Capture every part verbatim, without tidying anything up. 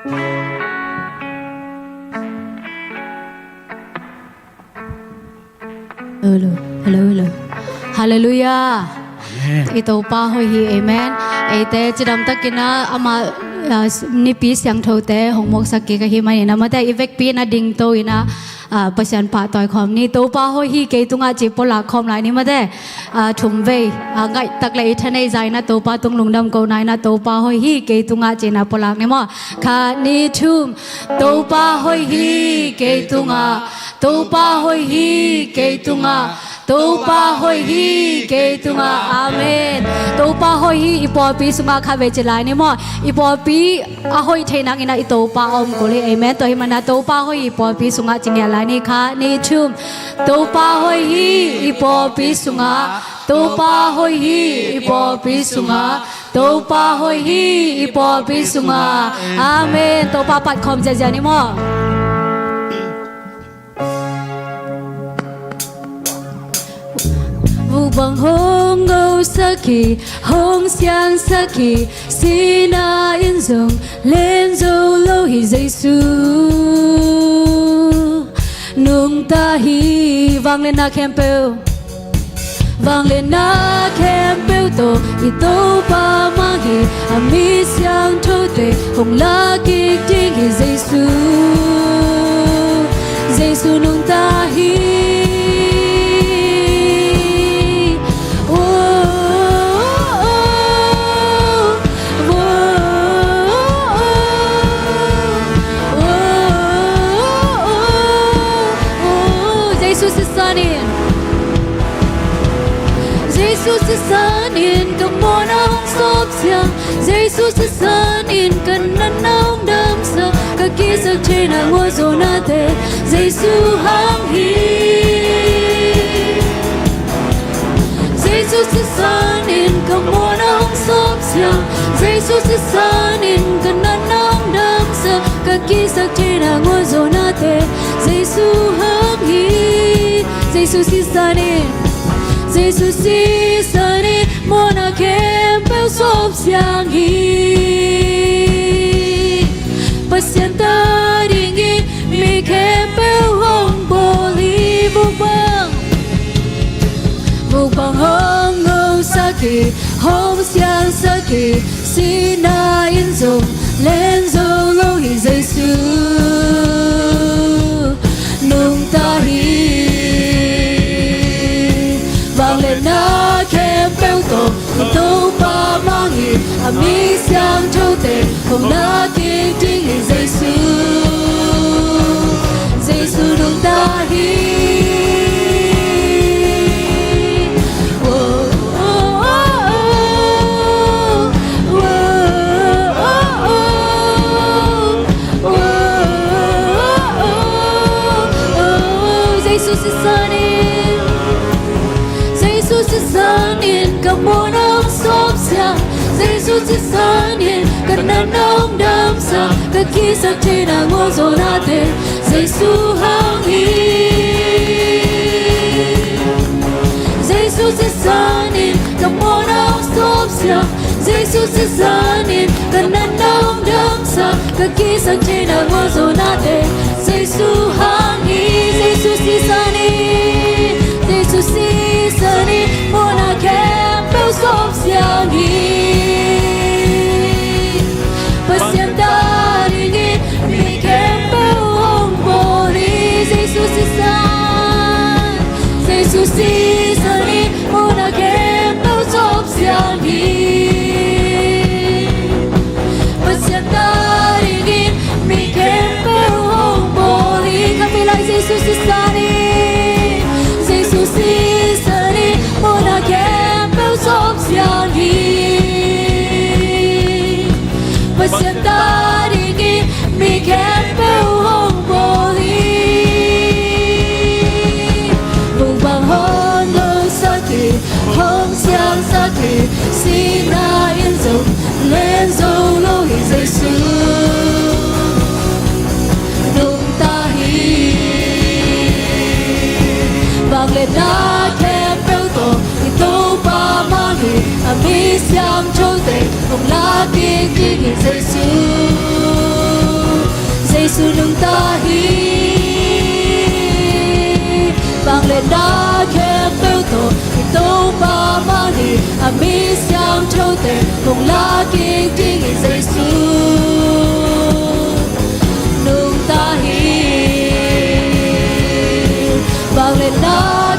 Hello, hello, hello. Halleluiah. Amen. I Topa hoih hi, amen. Eite cidamtakin ah amah, ah, Nipi siangthote hong mawksak kik ahih manin ah, amaute i vekpi in ah dingto in ah, ah, Pasian pahtawi khawm ni. Topa hoih hi kei tungah ci pulak khawm lai ni amaute. Ah, thum vei, ah, ngaihtak leh i thanei zah in ah Topa tung lungdam kohna in ah Topa hoih hi kei tungah ci in ah pulak ni maw. Khat, nih, thum. Topa hoih hi kei tungah, Topa hoih hi kei tungah, Topa hoih hi kei tungah. Amen. Topa hoih hi. I pawlpi sungah khatvei ci lai ni maw. I pawlpi a hoih theih nangin ah i Topa a om kul hi. Amen. Tua ahih manin ah Topa hoih hi i pawlpi sungah ci ngiat lai ni. Khat, nih, thum. Topa hoih hi i pawlpi sungah, Topa hoih hi i pawlpi sungah, Topa hoih hi i pawlpi sungah. Amen. Topa phat khawm ziahziah ni maw. Vuk bang hong gosak hi, hong siangsak hi, sihna in zong len zo lo hi Jesu. Nungta hi. Vangliatna khempeuh, vangliatna khempeuh tawh i Topa mang hi. A mi siangthote hong lak kik ding hi Jesu. Jesu nungta hi. Oh, oh, oh, oh, oh, oh, oh, oh. Jesu sisan in, Jesu sisan in ka mawhna hong sawp siang. Jesu sisan in ka natna hong damsak, ka kisak theihna nguah zawnate Jesu hang hi. Jesu sisan in ka mawhna hong sawp siang. Jesu sisan in ka natna hong damsak, ka kisak theihna nguah zawnate Jesu hang hi. Jesu sisan in, Jesu sisan in mawhna khempeuh sawp siang hi. Pasian ta dingin mi khempeuh hong bawl hi. Vuk bang, vuk bang hong gosak hi, hong siangsak hi, sihna in zong len zo lo hi Jesu. Nungta hi. Vangliatna khempeuh tawh i Topa mang hi. A mi siangthote hong lak kik ding hi Jesu. Jesu nungta hi. Oh, oh, oh, oh. Oh, oh, oh, oh, oh, oh, oh. Jesu sisan in, Jesu sisan in ka mawhna hong sawp siang. Jesu sisan in ka natna hong damsak, ka kisak theihna nguah zawnate Jesu hang hi. Jesu sisan in ka mawhna hong sawp siang. Jesu sisan in ka natna hong damsak, ka kisak theihna nguah zawnate Jesu hang hi. Jesu sisan in, Jesu sisan in mawhna khempeuh sawp siang hi. Pasian ta dingin mi khempeuh hong bawl hi. Jesu sisan, Jesu sisan in mawhna khempeuh sawp siang hi. Pasian ta dingin mi khempeuh hong bawl hi. Khatvei lai, Jesu sisan in, Jesu sisan in mawhna khempeuh sawp siang hi. Pasian ta dingin mi khempeuh hong bawl hi. Vuk bang hong gosak hi, hong siangsak hi, sihna in zong len zo lo hi Jesu. Nungta hi. Vangliatna khempeuh tawh i Topa mang hi. A mi siangthote hong lak kik ding hi Jesu. Jesu nungta hi. Vangliatna khempeuh tawh i Topa mah hi. A mi siangthote hong lak kik ding hi. Jesu nungta hi. Vangliatna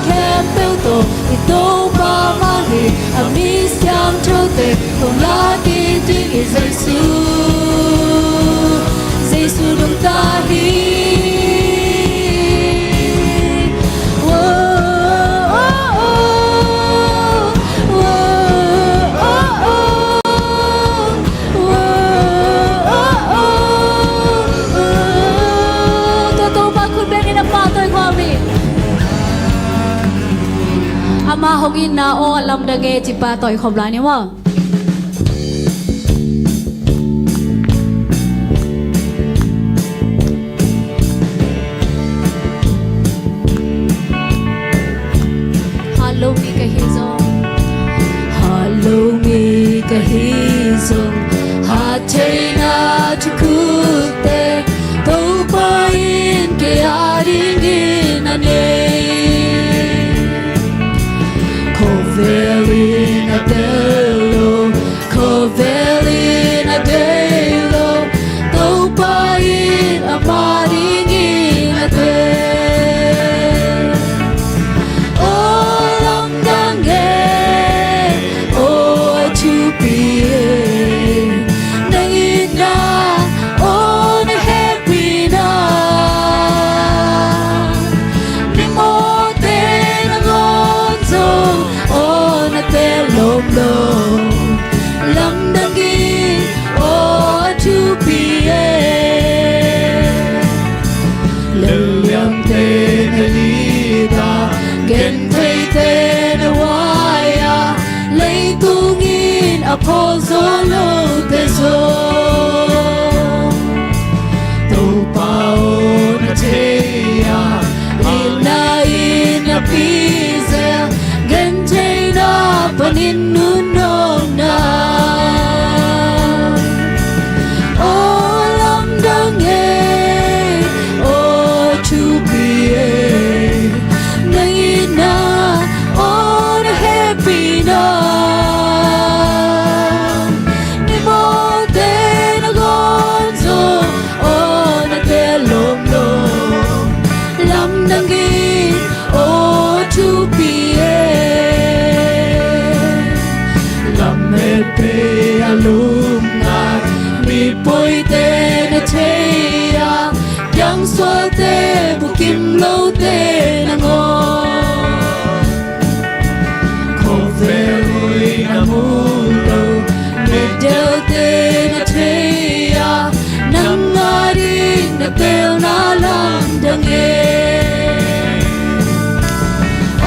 khempeuh tawh i Topa mah hi. A mi siangthote hong lak kik ding hi. Jesu, Jesu nungta hi. Whoa, oh, oh, whoa, oh, oh. Tua Topa khut bengin a pahtawi khawm hi. Ama hong itna aw a lamdang e ci pahtawi khawm lai ni maw. Hat lo mi ka hi zong, hat lo mi ka hi zong, hat theihna thukhunte Topa in kei a dingin a nei. Khovel in a tel lo, khovel in a deih lo, Topa in ama dingin a tel. Aw lamdang e, aw thupi e, nang itna, aw na hehpihna. Mimawhte nangawn zong aw na tel lawm lo. Lamdang in aw thupi e. Lelliamte na it a, gentheite na huai a, leitung in a phawl zo lote zong Topa aw na thei a, itna in na pia zel, gentheihna panin nunawkna. Aw lamdang e, aw thupi e, nang itna, aw na hehpihna. Mimawhte nangawn zong aw na tel lawm lo. Lamdang in aw thupi e. Lametpei a lungngai mipawite na thei a, kiangsuahte bukim lote nangawn. Khovel in a mu lo mitdelte na thei a, nang a ding na telna lamdang e.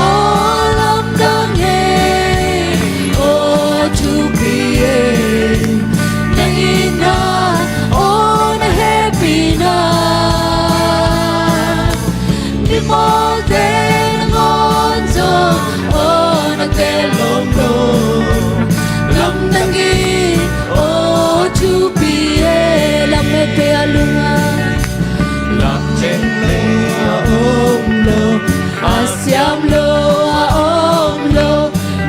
Aw lamdang e, aw thupi e, nang itna, aw na hehpihna. Mimawhte nangawn zong aw na tel lawm lo. Lamdang in aw thupi e. Lametpei a lungngai, lametpei a om lo, a siam lo, a om lo,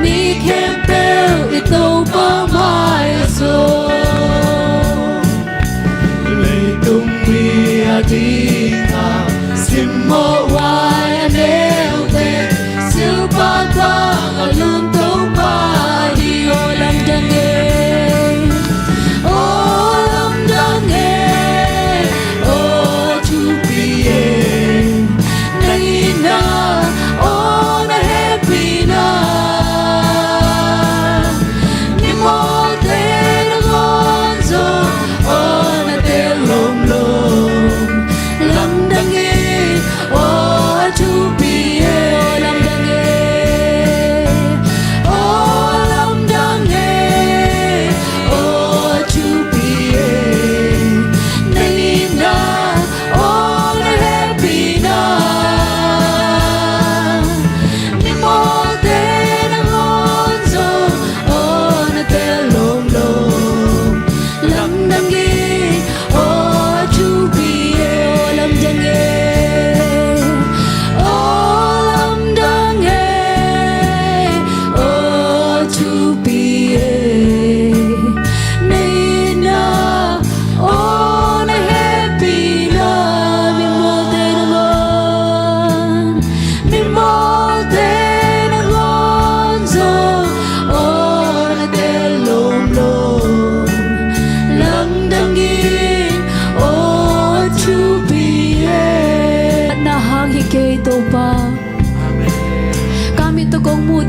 mi khempeuh i Topa mai-ah zong. Leitung mi a ding a simmawh huai a neute, silpa tang a lum Topa hi. Aw lamdang e, aw lamdang e, aw thupi e, nang itna, aw na hehpihna. Mimawhte nangawn zong aw na tel lawm lo.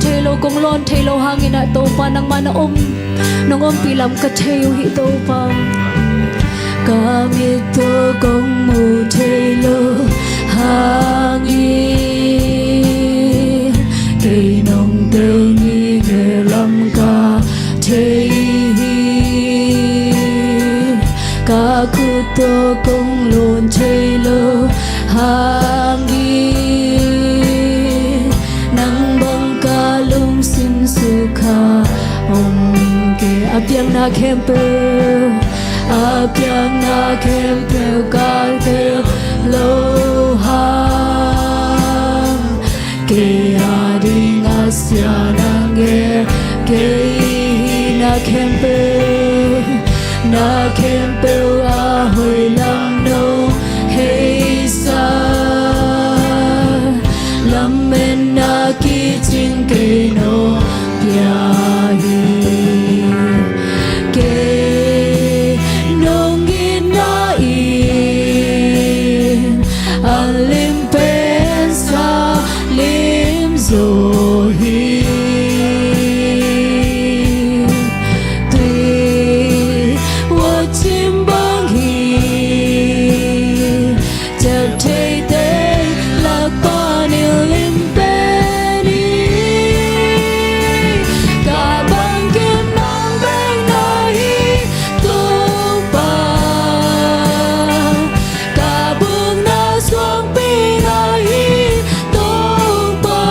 thei lo, kong lawn thei lo hangin ah Topa nangmah na om, nong ompih lam ka thei uh hi Topa. Ka mit tawh kong mu thei lo hangin kei nong tel ngitnget lam ka thei hi. Ka khut tawh kong lawn thei lo hangin nang bang ka lungsim sukha om kei. A piang na khempeuh, a piang na khempeuh ka tel lo hang, kei a ding a sia na ngen kei hi. Na khempeuh, na khempeuh a hoih lam nong heisak, lametna kicing kei nong pia hi. Kei nong itna in a lim pen sa lim zo hi. Tui uah cim bang hi, ciap theite lak panin lim pen hi. Ka bangkim nong bek na hi Topa, ka bukna suangpi na hi Topa.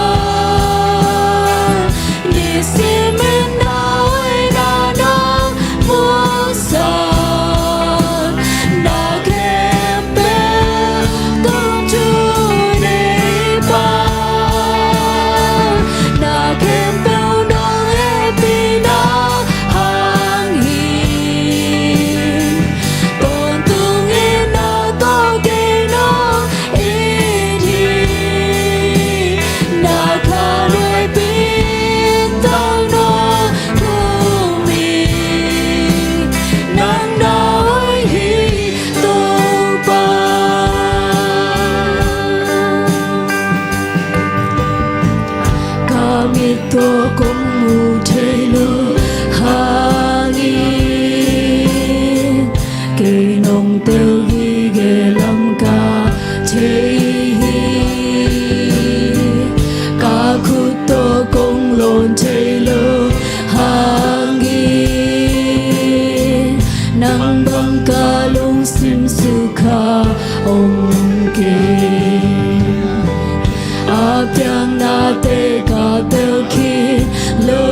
Nisimin na hoihna nong musak, na khempeuh tungthu nei pah. Na khempeuh nong hehpihna hang hi. Tawntung in na tawh kei nong it hi. Na kha nuai pintang nong thum hi. Nang na hoih hi Topa. Ka mit tawh kong mu thei lo hangin kei nong tel ngitnget lam ka thei hi. Ka khut tawh kong lawn thei lo hangin nang bang ka lungsim sukha om kei. A piang nate ka tel khin lo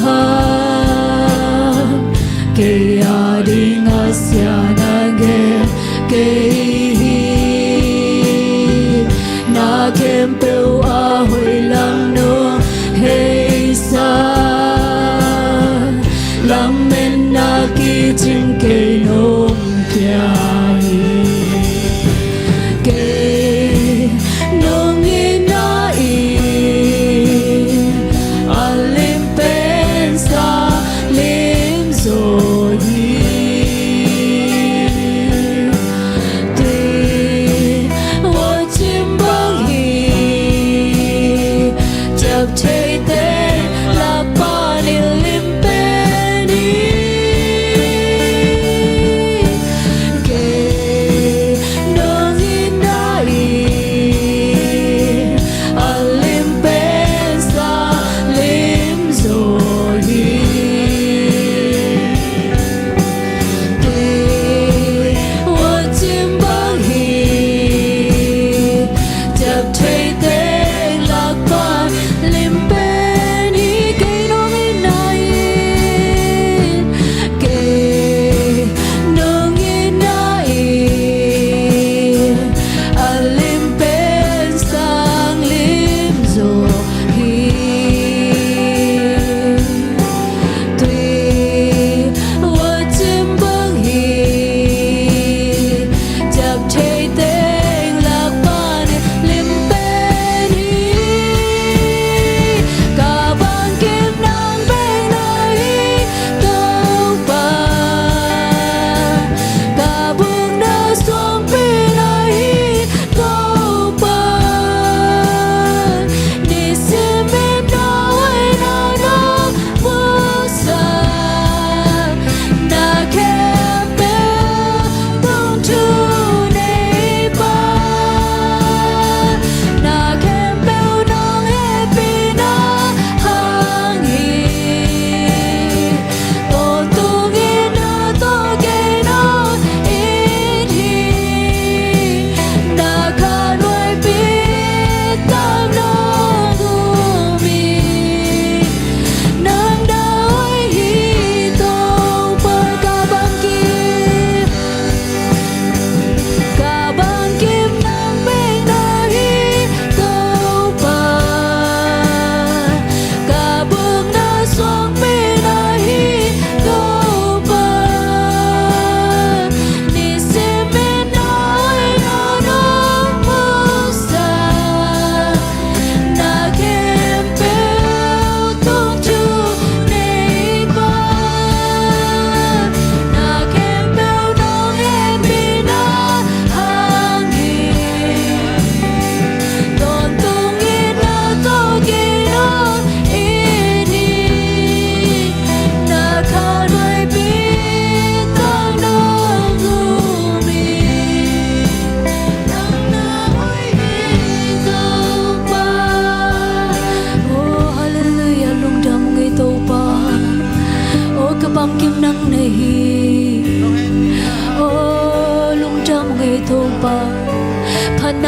hang, kei a ding a sia na ngen kei hi. Na khempeuh a hoih lam nong heisak, lametna kicing kei nong pia hi. Kei nong itna in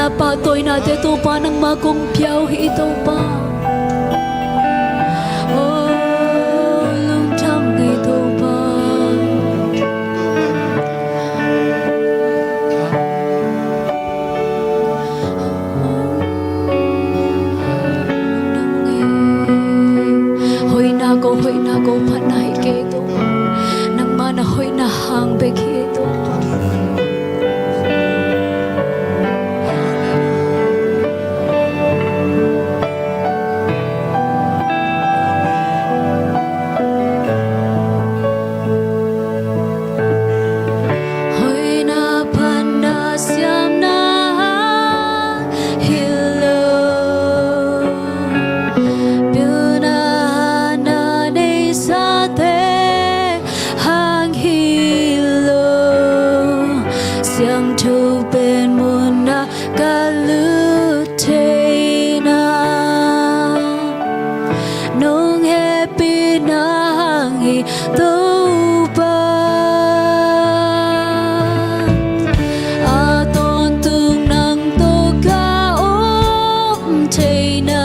Pahtawinate Topa nangmah kong pia uh hi Topa. Oh, lungdam ngei Topa. Lungdam ngei. Hoihna ko, hoihna ko, phatna hi kei Topa. Nangmah na hoihna hang bek hi Topa. Hoihna phatna siamna hi lo, pilna na neisate hang hi lo, siangtho pen munah ka lut theihna, nong hehpihna hang hi Topa. A tawntung nang tawh ka om theihna,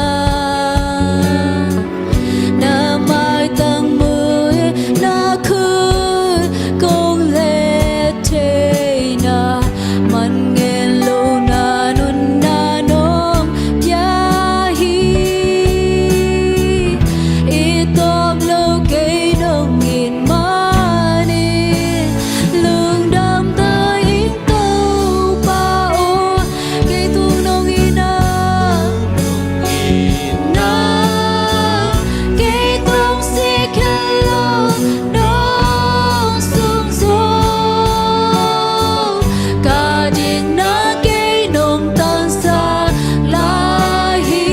na maitang muh hi, na khut kong let theihna, man ngen lo na nunna nong pia hi. I tawm lo kei nong it manin, lungdam ta ing Topa aw. Kei tung nong itna, kei tung sik kei lo nong sung zo, ka dikna kei nong tangsak lai hi.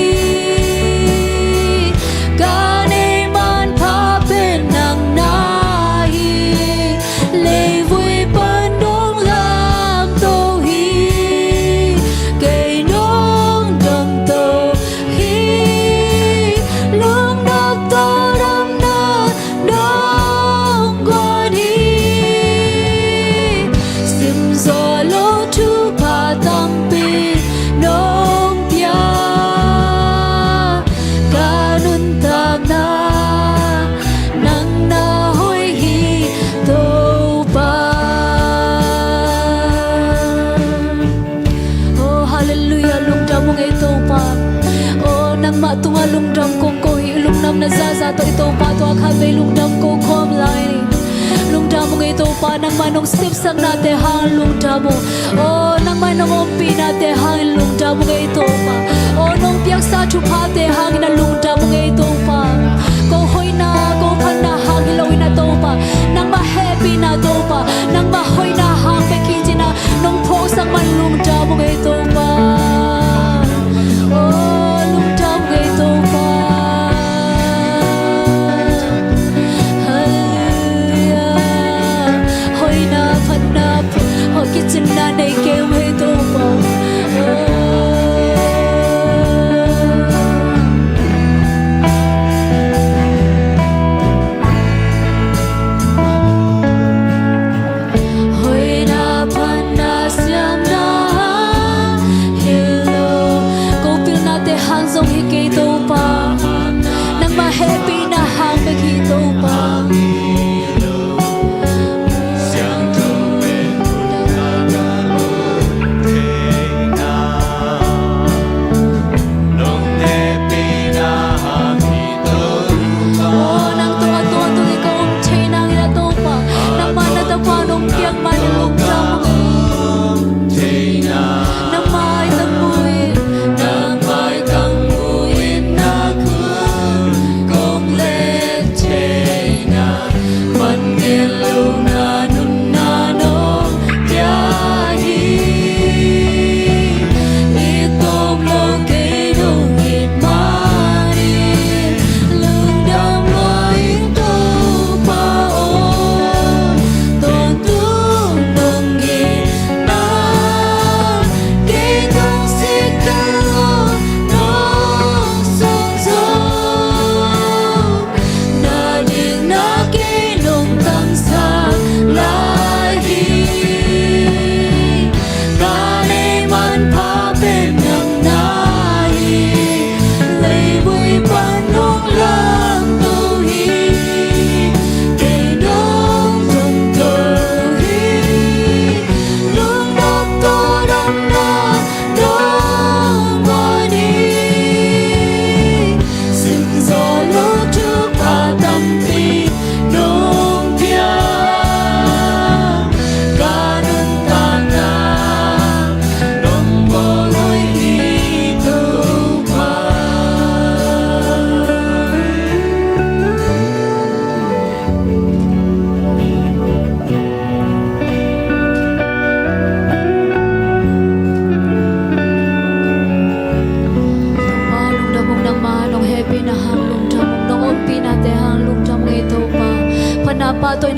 Ka neih manpha pen nang na hi, leivui pan dong lamto hi. Kei nong damto hi, lungnop tawh damna nong guan hi. Sim zawh lo thupha tampi nong pia, ka nuntakna nang na hoih hi Topa. Oh, halleluiah, lungdam ung ei Topa. Oh, nangmah tungah lungdam kong ko hi. Lungnopna zahzah tawh i Topa tungah khatvei lungdam ko khawm lai ni. Lungdam ung ei Topa, nangmah nong sepsaknate hangin lungdam ung. Oh, nangmah nong ompihnate hangin lungdam ung ei Topa. Oh, nong piaksa thuphate hangin a lungdam ung ei Topa. Ko hoihna, ko phatna hang hi lo in a Topa, nangmah hehpihna Topa, nangmah hoihna hang bek hi ci-in a nong phawksak man lungdam ung ei Topa. Oh, lungdam ung ei Topa. Halleluiah. Hoihna, phatna, hong kicinna nei kei ung ei Topa. Oh.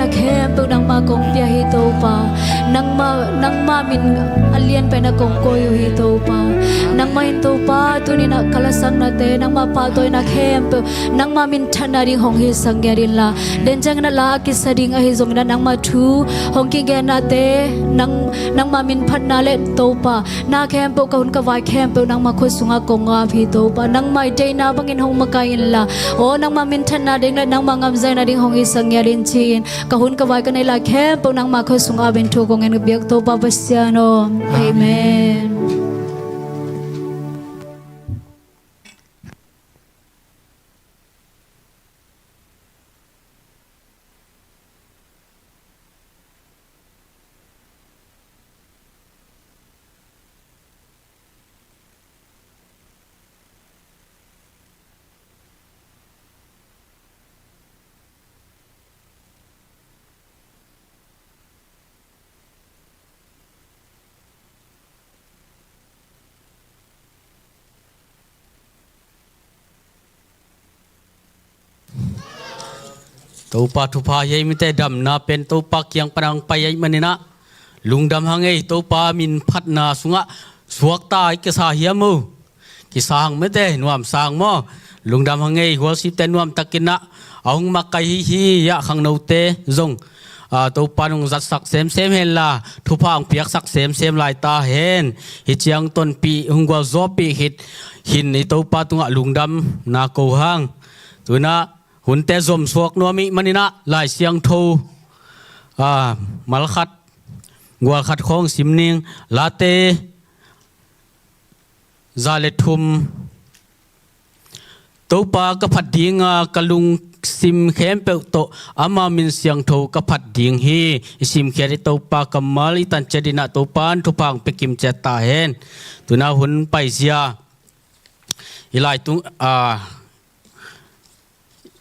na khempeuh nangma kong pia hi Topa. Nangma, nangma min a lian pen a kong koi uh hi Topa. Nangma in Topa tuni-in ah ka lasaknate, nangma pahtawina khempeuh nangma minthanna ding hong hisak ngiat inla, den ciangin ah la a kisa ding ahi zongin ah nangma thu hong kigennate, nang, nangma min phatna le Topa, na khempeuh, ka hun ka vai khempeuh nangma khut sungah kong ap hi Topa. Nangma i deihna bangin hong makaih inla, aw nangma minthanna ding le nangma ngamzaina ding hong hisak ngiat in ci-in, ka hun ka vai ka neih lai khempeuh nangma khut sungah ap in thu kong ngen ka biak Topa Pasian aw. Amen. Topa thupha hi ei mite, damna pen Topa kiang pan a hong pai ahih manin ah lungdam hang ei. Topa min phatna sungah suakta i kisa hiam uh? Kisa hang mite, nuamsa hang maw? Lungdam hang ei. Worship-te nuamtakin ah a hong makaih hi, hi ah, khangnote zong, ah, Topa in hong zatsak semsem henla, thupha hong piaksak semsem lai ta hen. Hih ciang tonpih hong gualzawhpih khit hi-in i Topa tungah lungdamna ko hang. Tu-in ah hunte zom suak nuam ahih manin ah Lai Siangtho, ah, mal khat, gual khat khawng sim ning. Late za le thum. Topa ka phat ding a, ka lungsim khempeuh tawh ama min siangtho ka phat ding hi. I simkhiat i Topa kammal i tan ciat in ah Topa in thupha hong pia kim ciat ta hen. Tu-in ah hun paizia i lai tung, ah,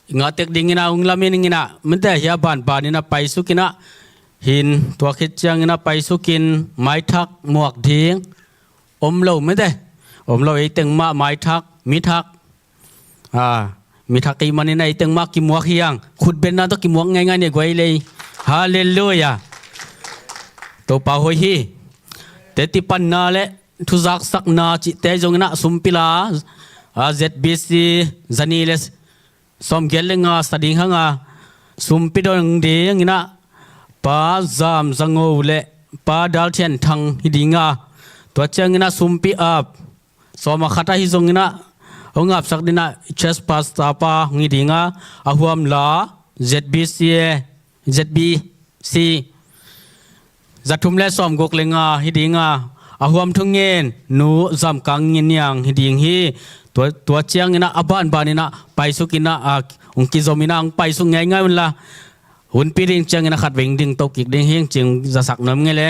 ngahtek dingin ah hong lamen ing in ah, mite, hih a banban in ah paisuk in ah, hih tua khit ciangin ah paisukin maithak muak ding om lo, mite. Om lo, ei teng mah maithak, mithak, ah, mithak ahih manin ah ei teng mah kimuak hi hang. Khutbenna tawh kimuak ngeingai ni guai lei. Halleluiah. Topa hoih hi. Teti panna le thuzaksakna cihte zongin ah sumpi la, ah, Z B C zani le sawmgiat le nga sa ding hang a, sumpi dong dingin ah Pa Zam Za Ngo le Pa Dal Thian Thang hi ding a, tua ciangin ah sumpi ap sawm a khat ahi zongin ah hong apsak dingin ah church pastor pa hong hi ding a, a huam la Z B C, Z B C za thum le sawmguk le nga hi ding a, a huam thungen Nu Zam Kang Ngi Niang hi ding hi. Tua, tua ciangin ah a banban in ah paisuk in ah, ah, hong kizom in ah hong paisuk ngeingai un la, hunpi ding ciangin ah khatvei ding to kik ding hi ing, ci-in zasak nuam ing ei le.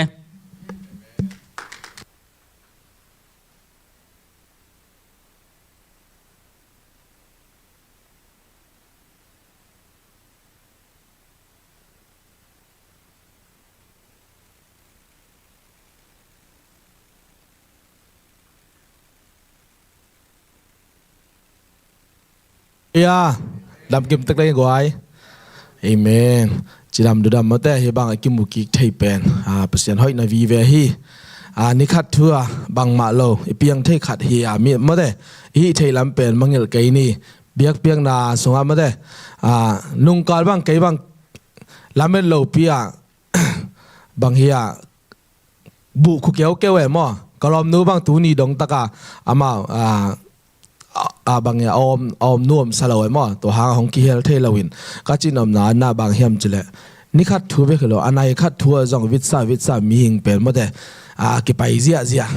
Ia, dam kim tek lei guai. Amen. Cidam dudam mate, hih bang a kimu kik thei pen, ah, Pasian hoihna vive hi. Ah, ni khat thu a bangmah lo i piang thei khat hi a, mi mate, i hih theih lam pen mangngilh kei ni. Biakpiakna sungah mate, ah, nungkal bang kei bang lamet lopi a, bang hi a, buh khu keukeu e maw. Ka lawmnu bang tuni dong taka amau, a, a, a bang hi a, a om, a om nuam sa lo e maw. Tua hang hong kihel thei loin ka cin omna na bang hiam cileh, ni khat thu bek hi lo, a nai khat thu a zong vitsa vitsa mihing pen mate, a, kipai ziahziah,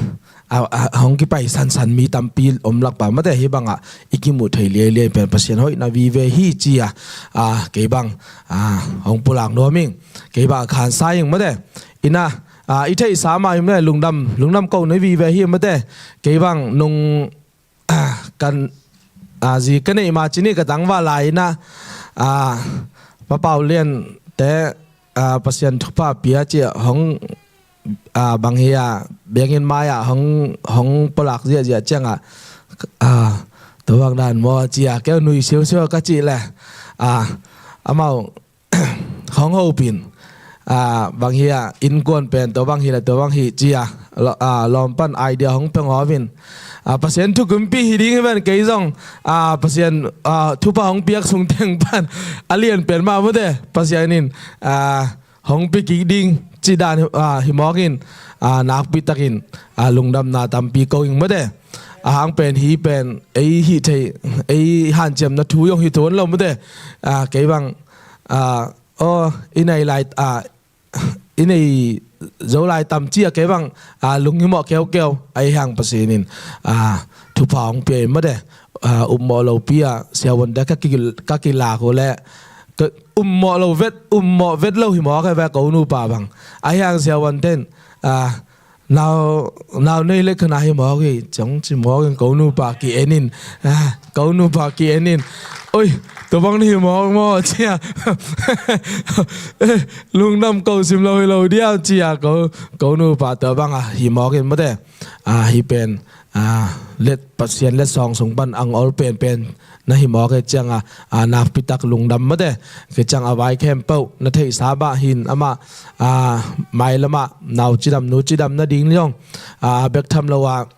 a, a, hong kipai sansan mi tampi om lak pa mate. Hih bangah i kimuh thei liailiai pen Pasian hoihna vive hi ci a, a, kei bang, a, hong pulak nuam ing. Kei bang a khansa ing mate. Ina, a, i theihsa mah hi mate, lungdam, lungdam ko na vive hi mate. Kei bang nung, a, kan, a, zi ka neih ma cini ka tangval lai ina, a, Pa Pau Lian te, a, Pasian thupha pia ci a hong, a, bang hi a, biakinn mai ah hong, hong pulak ziahziah ciangah, a, tua bang dan maw ci a, keu nui siusiu ka cih le, a, amau hong hopin, ah, bang hi a, innkuan pen tua bang hi le tua bang hi ci a, lo-, ah, lawm pan idea hong pia ngawvin, ah, Pasian thukumpih hi ding hi ven, kei zong, ah, Pasian, ah, thupha hong piak sung teng pan a lian pen mah mute, Pasian in, ah, hong pia kik ding ci dan, ah, hi mawkin, ah, nakpi takin, ah, lungdamna tampi ko ing mute. A hang pen hi pen ei hih thei, ei hanciamna thu zong hi tuan lo mute. Ah, kei bang, ah, aw, i nei lai, ah, i nei zo lai tam ci a kei bang, ah, lunghimawh keukeu, ahi hang Pasian in, ah, thupha hong pia in mate, ah, upmawh lopi a siavuante ka ki-, ka kilak uh leh, ka upmawh lo vet, upmawh vet lo hi mawk e ve ko nupa bang. Ahi hang siavuante in, ah, nau, nau nei le khana hi mawk hi, ciang ci mawk in ko nupa ki en in, ah, ko nupa ki en in. Oi, tua bang ni hi mawk maw, ci a. Eh, lungdam ko sim lo hi lo dia, ci a ko, ko nupa tua bang a hi mawk in mate. Ah, hi pen, ah, let Pasian let sawng sung pan ang ol penpen na hi mawk e ciang a, ah, nakpi tak lungdam mate. Kei ciang a vai khempeuh na theihsa bah hin amah, ah, mailam ah nau cidam nu cidam nading zong, ah, bek tham lo a,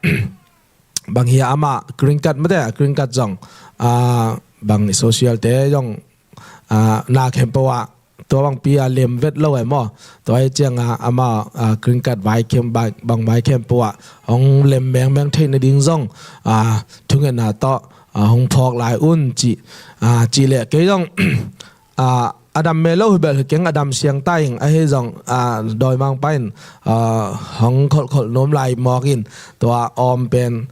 bang hi a amah green card mate, green card zong, ah, bang social te zong, ah, na khempeuh ah tua bangpi a lem vet lo e maw. Tua hi ciang a amah, ah, green card vai khem, bang, bang vai khempeuh ah hong lem mengmeng theih nading zong, ah, thungetna tawh, ah, hong phawk lai un ci, ah, ci leh kei zong, ah, a dam me lo hi bel hi keng, a dam siang ta ing, ahi zong, ah, dawimangpa in, ah, hong kholhkholh nuam lai mawk in, tua awm pen,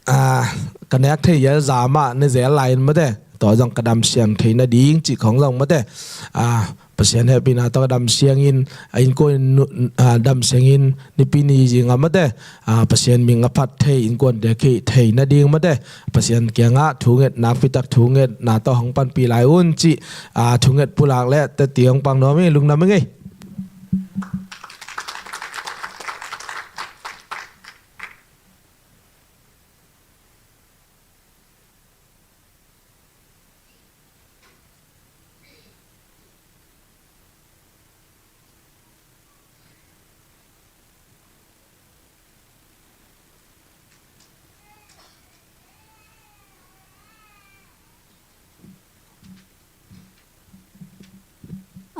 ah, ka nek thei zel za mah ne zel lai in mate. Tua zong ka dam siang thei nading cih khong zong mate. Ah, Pasian hehpihna tawh ka dam siangin, ah, innkuan in nu-, ah, dam siangin nipi ni zing a mate. Ah, Pasian min a phat thei, innkuante khih thei nading mate. Pasian kiangah thunget, nakpi tak thungetna tawh hong panpih lai un cih, ah, thunget pulak le teti hong pang nuam ing, lungdam ing ei.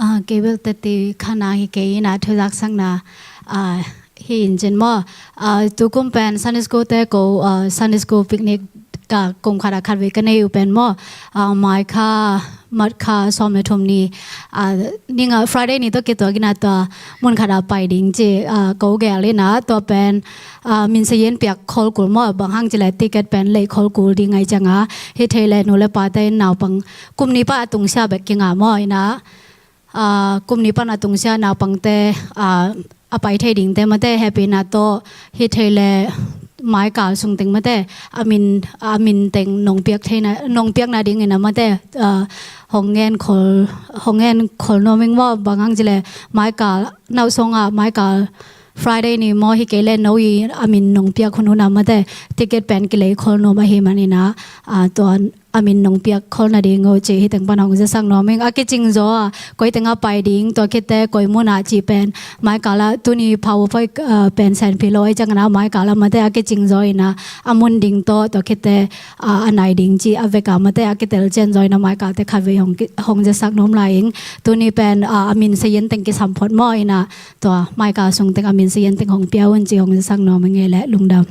Ah, kei bel teti khana hi kei in a, thu zaksakna, ah, hi in cin maw. Ah, tukum pen Sunday school te ko, ah, Sunday school picnic ka kum khat a khat vei ka nei uh pen maw. Ah, May kha, March kha sawm le thum ni, ah, ni nga Friday ni tawh kituak in a tua mun khat a pai ding ci, ah, ko gel in a tua pen, ah, min sayin piak khol kul maw, bang hang ci leh ticket pen lei khol kul ding ahi ciang a, hi thei leh nu le pate in naupang kum ni pan a tungsia bek kingah maw in a, ah, kum ni pan a tungsia naupangte, ah, a pai thei dingte mate, hehpihna tawh hi thei leh May kal sung teng mate, a min, a min teng nong piak theihna, nong piakna ding in a mate, ah, hong ngen khol, hong ngen khol nuam ing maw, bang hang ci leh May kal, nau sawng ah May kal Friday ni maw, hi kei leh no i a min nong piak hun hun a mate, ticket pen kilei khol nuam ahih man in a, ah, tua a min nong piak khol nading uh ci hi teng pan hong zasak nuam ing. A kicing zaw a, koi teng a pai ding, tua khit teh koi mun ah cih pen May kal ah tuni PowerPoint, ah, pen senpih lo ahi ciang in a May kal ah mate a kicing zaw in a, a mun ding tawh tua khit teh, ah, a nai ding cih a vek a mate a kitel cian zaw in a May kal teh khat vei hong ki-, hong zasak nuam lai ing. Tuni pen, ah, a min sayin teng kisam phot maw in a, tua May kal sung teng a min sayin teng hong pia un ci hong zasak nuam ing ei leh, lungdam.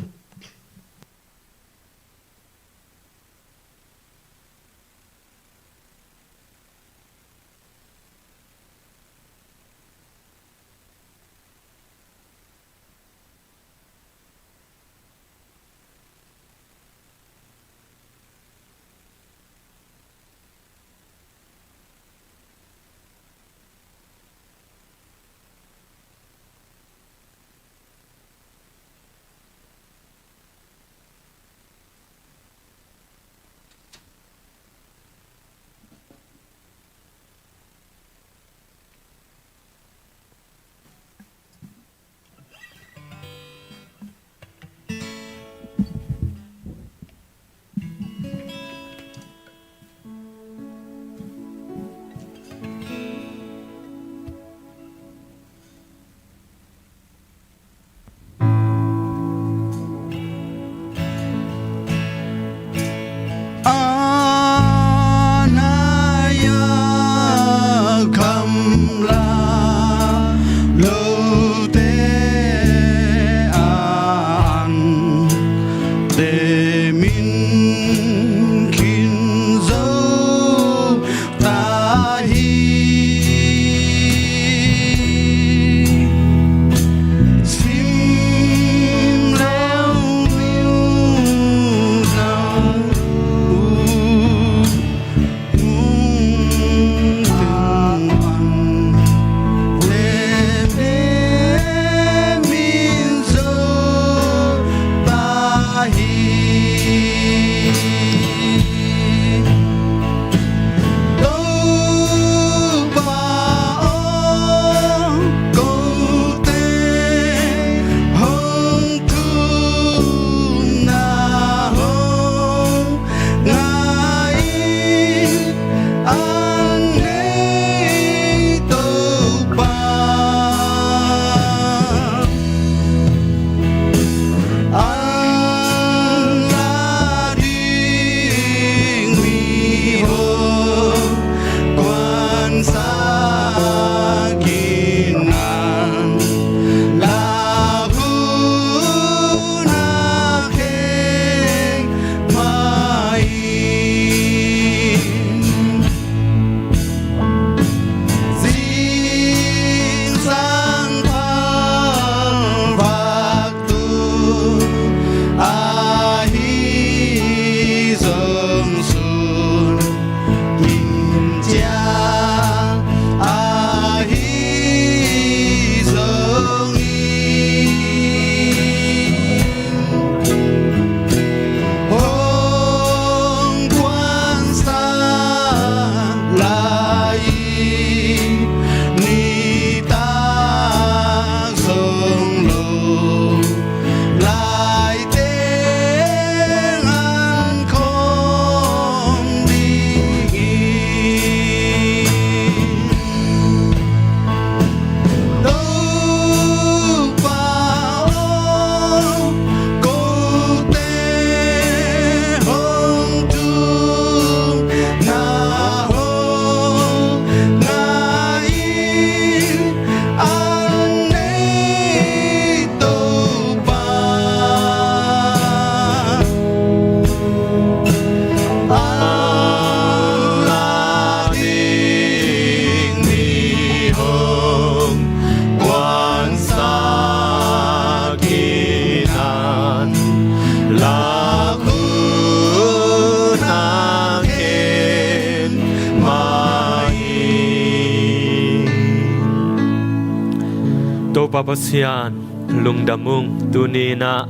Pasian, lungdam ung. Tuni-in ah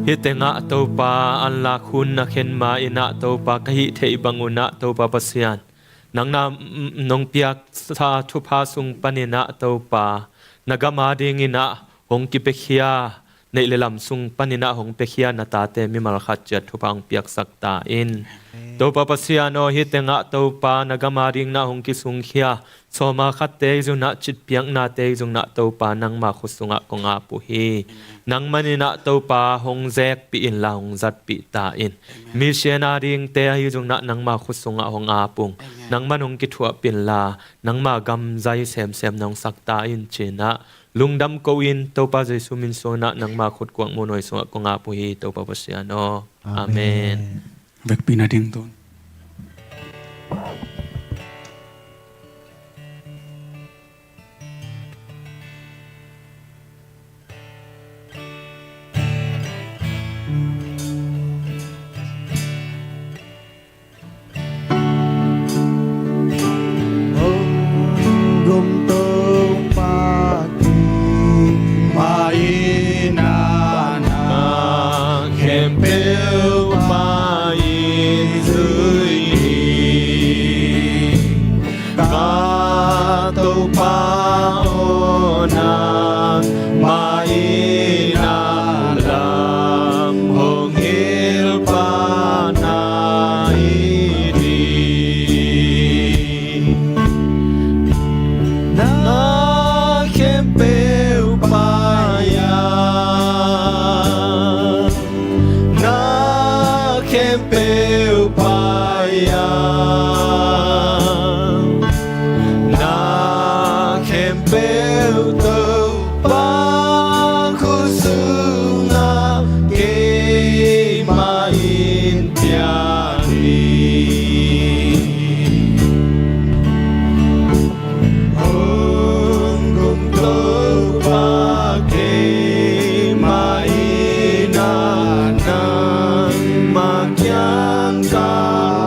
hih tengah Topa, an lak hun a khen ma-in ah Topa, ka hih theih bang un ah Topa Pasian, nang na, nong piaksa thupha sung panin ah Topa, na gam adingin ah hong kipiakhia, neih le lam sung panin ah hong piakhia na tate mimal khat ciat thupha hong piaksak ta in. Amen. Topa Pasian aw, hih tengah Topa, na gam adingin ah hong kisungkhia sawma khatte zong ah, citpiaknate zong ah Topa, nangma khut sungah kong ap uh hi. Amen. Nang manin ah Topa, hong zekpih inla hong zatpih ta in. Amen. Mission adingte ahi zong ah nangma khut sungah hong ap ung. Amen. Nang man hong kithuahpih inla, nangma gam zai semsem na hong sak ta in, ci-in ah lungdam ko-in Topa Jesu min suang in ah nangma khut kuak muanhuai sungah kong ap uh hi, Topa Pasian aw. Amen. Amen. Vekpi na ding tun. Hong gum Topa kei mah in ah, na khempeuh pai-in zui ni. Ka Topa aw, nangmah in ah lam hong hilh pa na hi ding. Na khempeuh pai-a, na khempeuh pai-a, na khempeuh Topa khut sungah keimah in pia ni. Hong gum Topa keimah in ah, nangmah kiang ka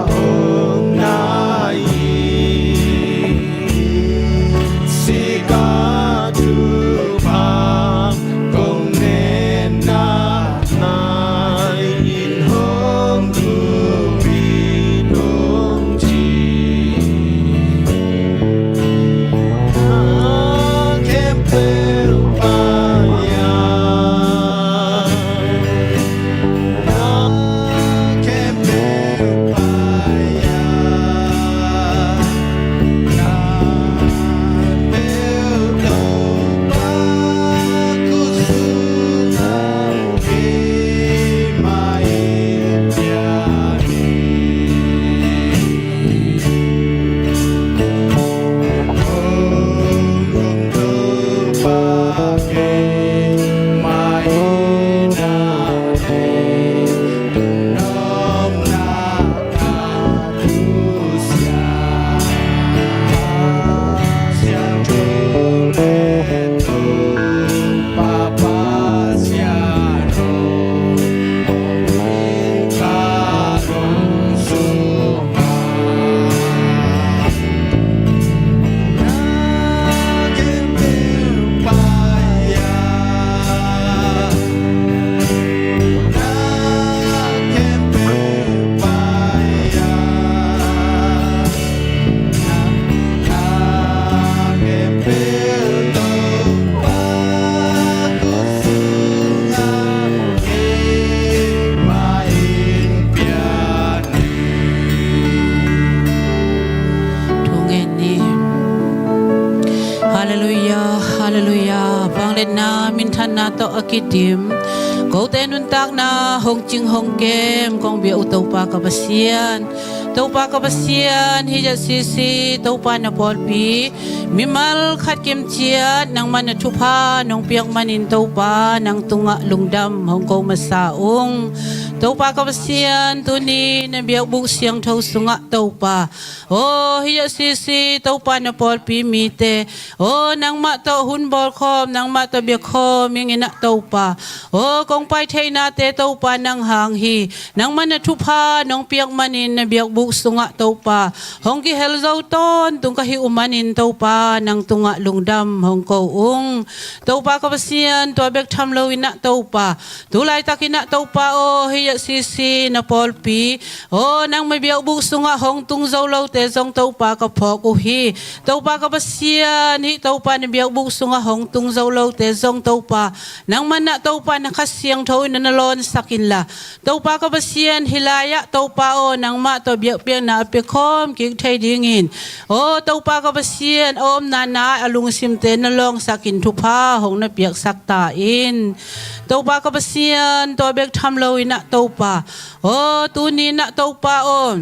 hong nai hi. Sika thupha kong ngen na, nai in hong gum in hong ci. Na khempeuh pai-a, na khempeuh pai-a, na khempeuh Topa khut sungah keimah in pia ni. Hong gum Topa keimah in ah, nopna ka thusia, siangtho le Topa Pasian aw, hong in ka lung sungah, na khempeuh pai-a, na khempeuh pai-a, Thu ngen ni. Halleluiah, halleluiah. Vangliatna minthanna tawh a kidim, kote nuntakna hong cing hong kem kong bia uh Topa ka Pasian, Topa ka Pasian, hih ZCC Topa na pawlpi, mimal khat kim ciat nangmah na thupha nong piak manin Topa, nang tungah lungdam hong ko masa ung. Topa ka Pasian, tuni na biakbuk siangtho sungah Topa, aw, hih ZCC Topa na pawlpi mite, aw, nangmah tawh hun bawlkhawm, nangmah tawh biakkhawm ing in ah Topa, aw, kong pai theihnate Topa nang hang hi. Nangmah na thupha nong piak manin na biakbuk Facebook sungah Topa, hong kihel zo tawntung ka hih uh manin Topa, nang tungah lungdam hong ko ung. Topa ka Pasian, tua bek tham loinah Topa, tu laitakinah Topa aw, hih ZCC na pawlpi aw, nangma biakbuk sungah hong tung zo lote zong Topa ka phawk uh hi. Topa ka Pasian, hih Topa na biakbuk sungah hong tung zo lote zong Topa, nangmah nah Topa na Kha Siangtho in na lawnsak inla, Topa ka Pasian, hih lai-ah Topa aw, nangmah tawh biakpiakna a pia khawm kik thei dingin, aw Topa ka Pasian, a omna-ah a lungsimte na lawngsakin thupha hong na piaksak ta in. Topa ka Pasian, tua bek tham loinah Topa, aw tuni nah Topa aw,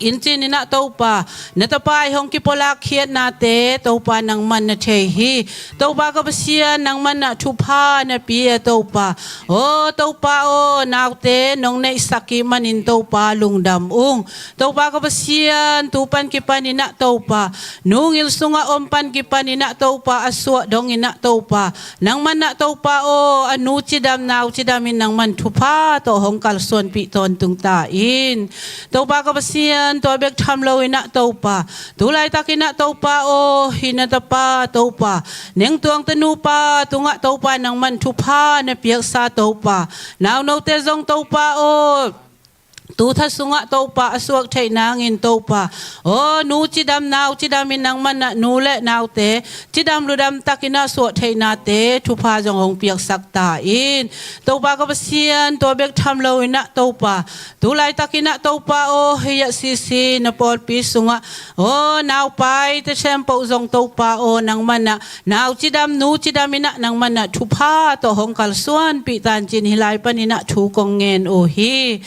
inn cininah Topa, na tapa ii hong kipulak khiatnate Topa, nangmah na thei hi. Topa ka Pasian, nangmah nah thupha na pia Topa. Aw Topa aw, naute nong neihsak ih manin Topa lungdam ung. Topa ka Pasian, tu pan kipaninah Topa, nu ngil sungah om pan kipaninah Topa, a suah donginah Topa, nangmah nah Topa aw, a nu cidam nau cidamin nangmah thupha tawh hong kalsuanpih tawntung ta in. Topa ka Pasian, tua bek tham loinah Topa, tu laitakinah Topa aw, hih na tapa Topa, Nengtuang tanupa tungah Topa, nangmah thupha na piaksa Topa, naunote zong Topa aw, tu tha sungah Topa a suak theih nangin Topa, aw nu cidam nau cidamin nangmah nah nu le naute cidam ludam takinah suah theihnate thupha zong hong piaksak ta in. Topa ka Pasian, tua bek tham loinah Topa, tu laitakinah Topa aw, hih ZCC na pawlpi sungah aw, naupai tethempoh zong Topa aw, nangmah nah nau cidam nu cidaminah nangmah nah thupha tawh hong kalsuanpih tancin hih lai paninah thu kong ngen uh hi.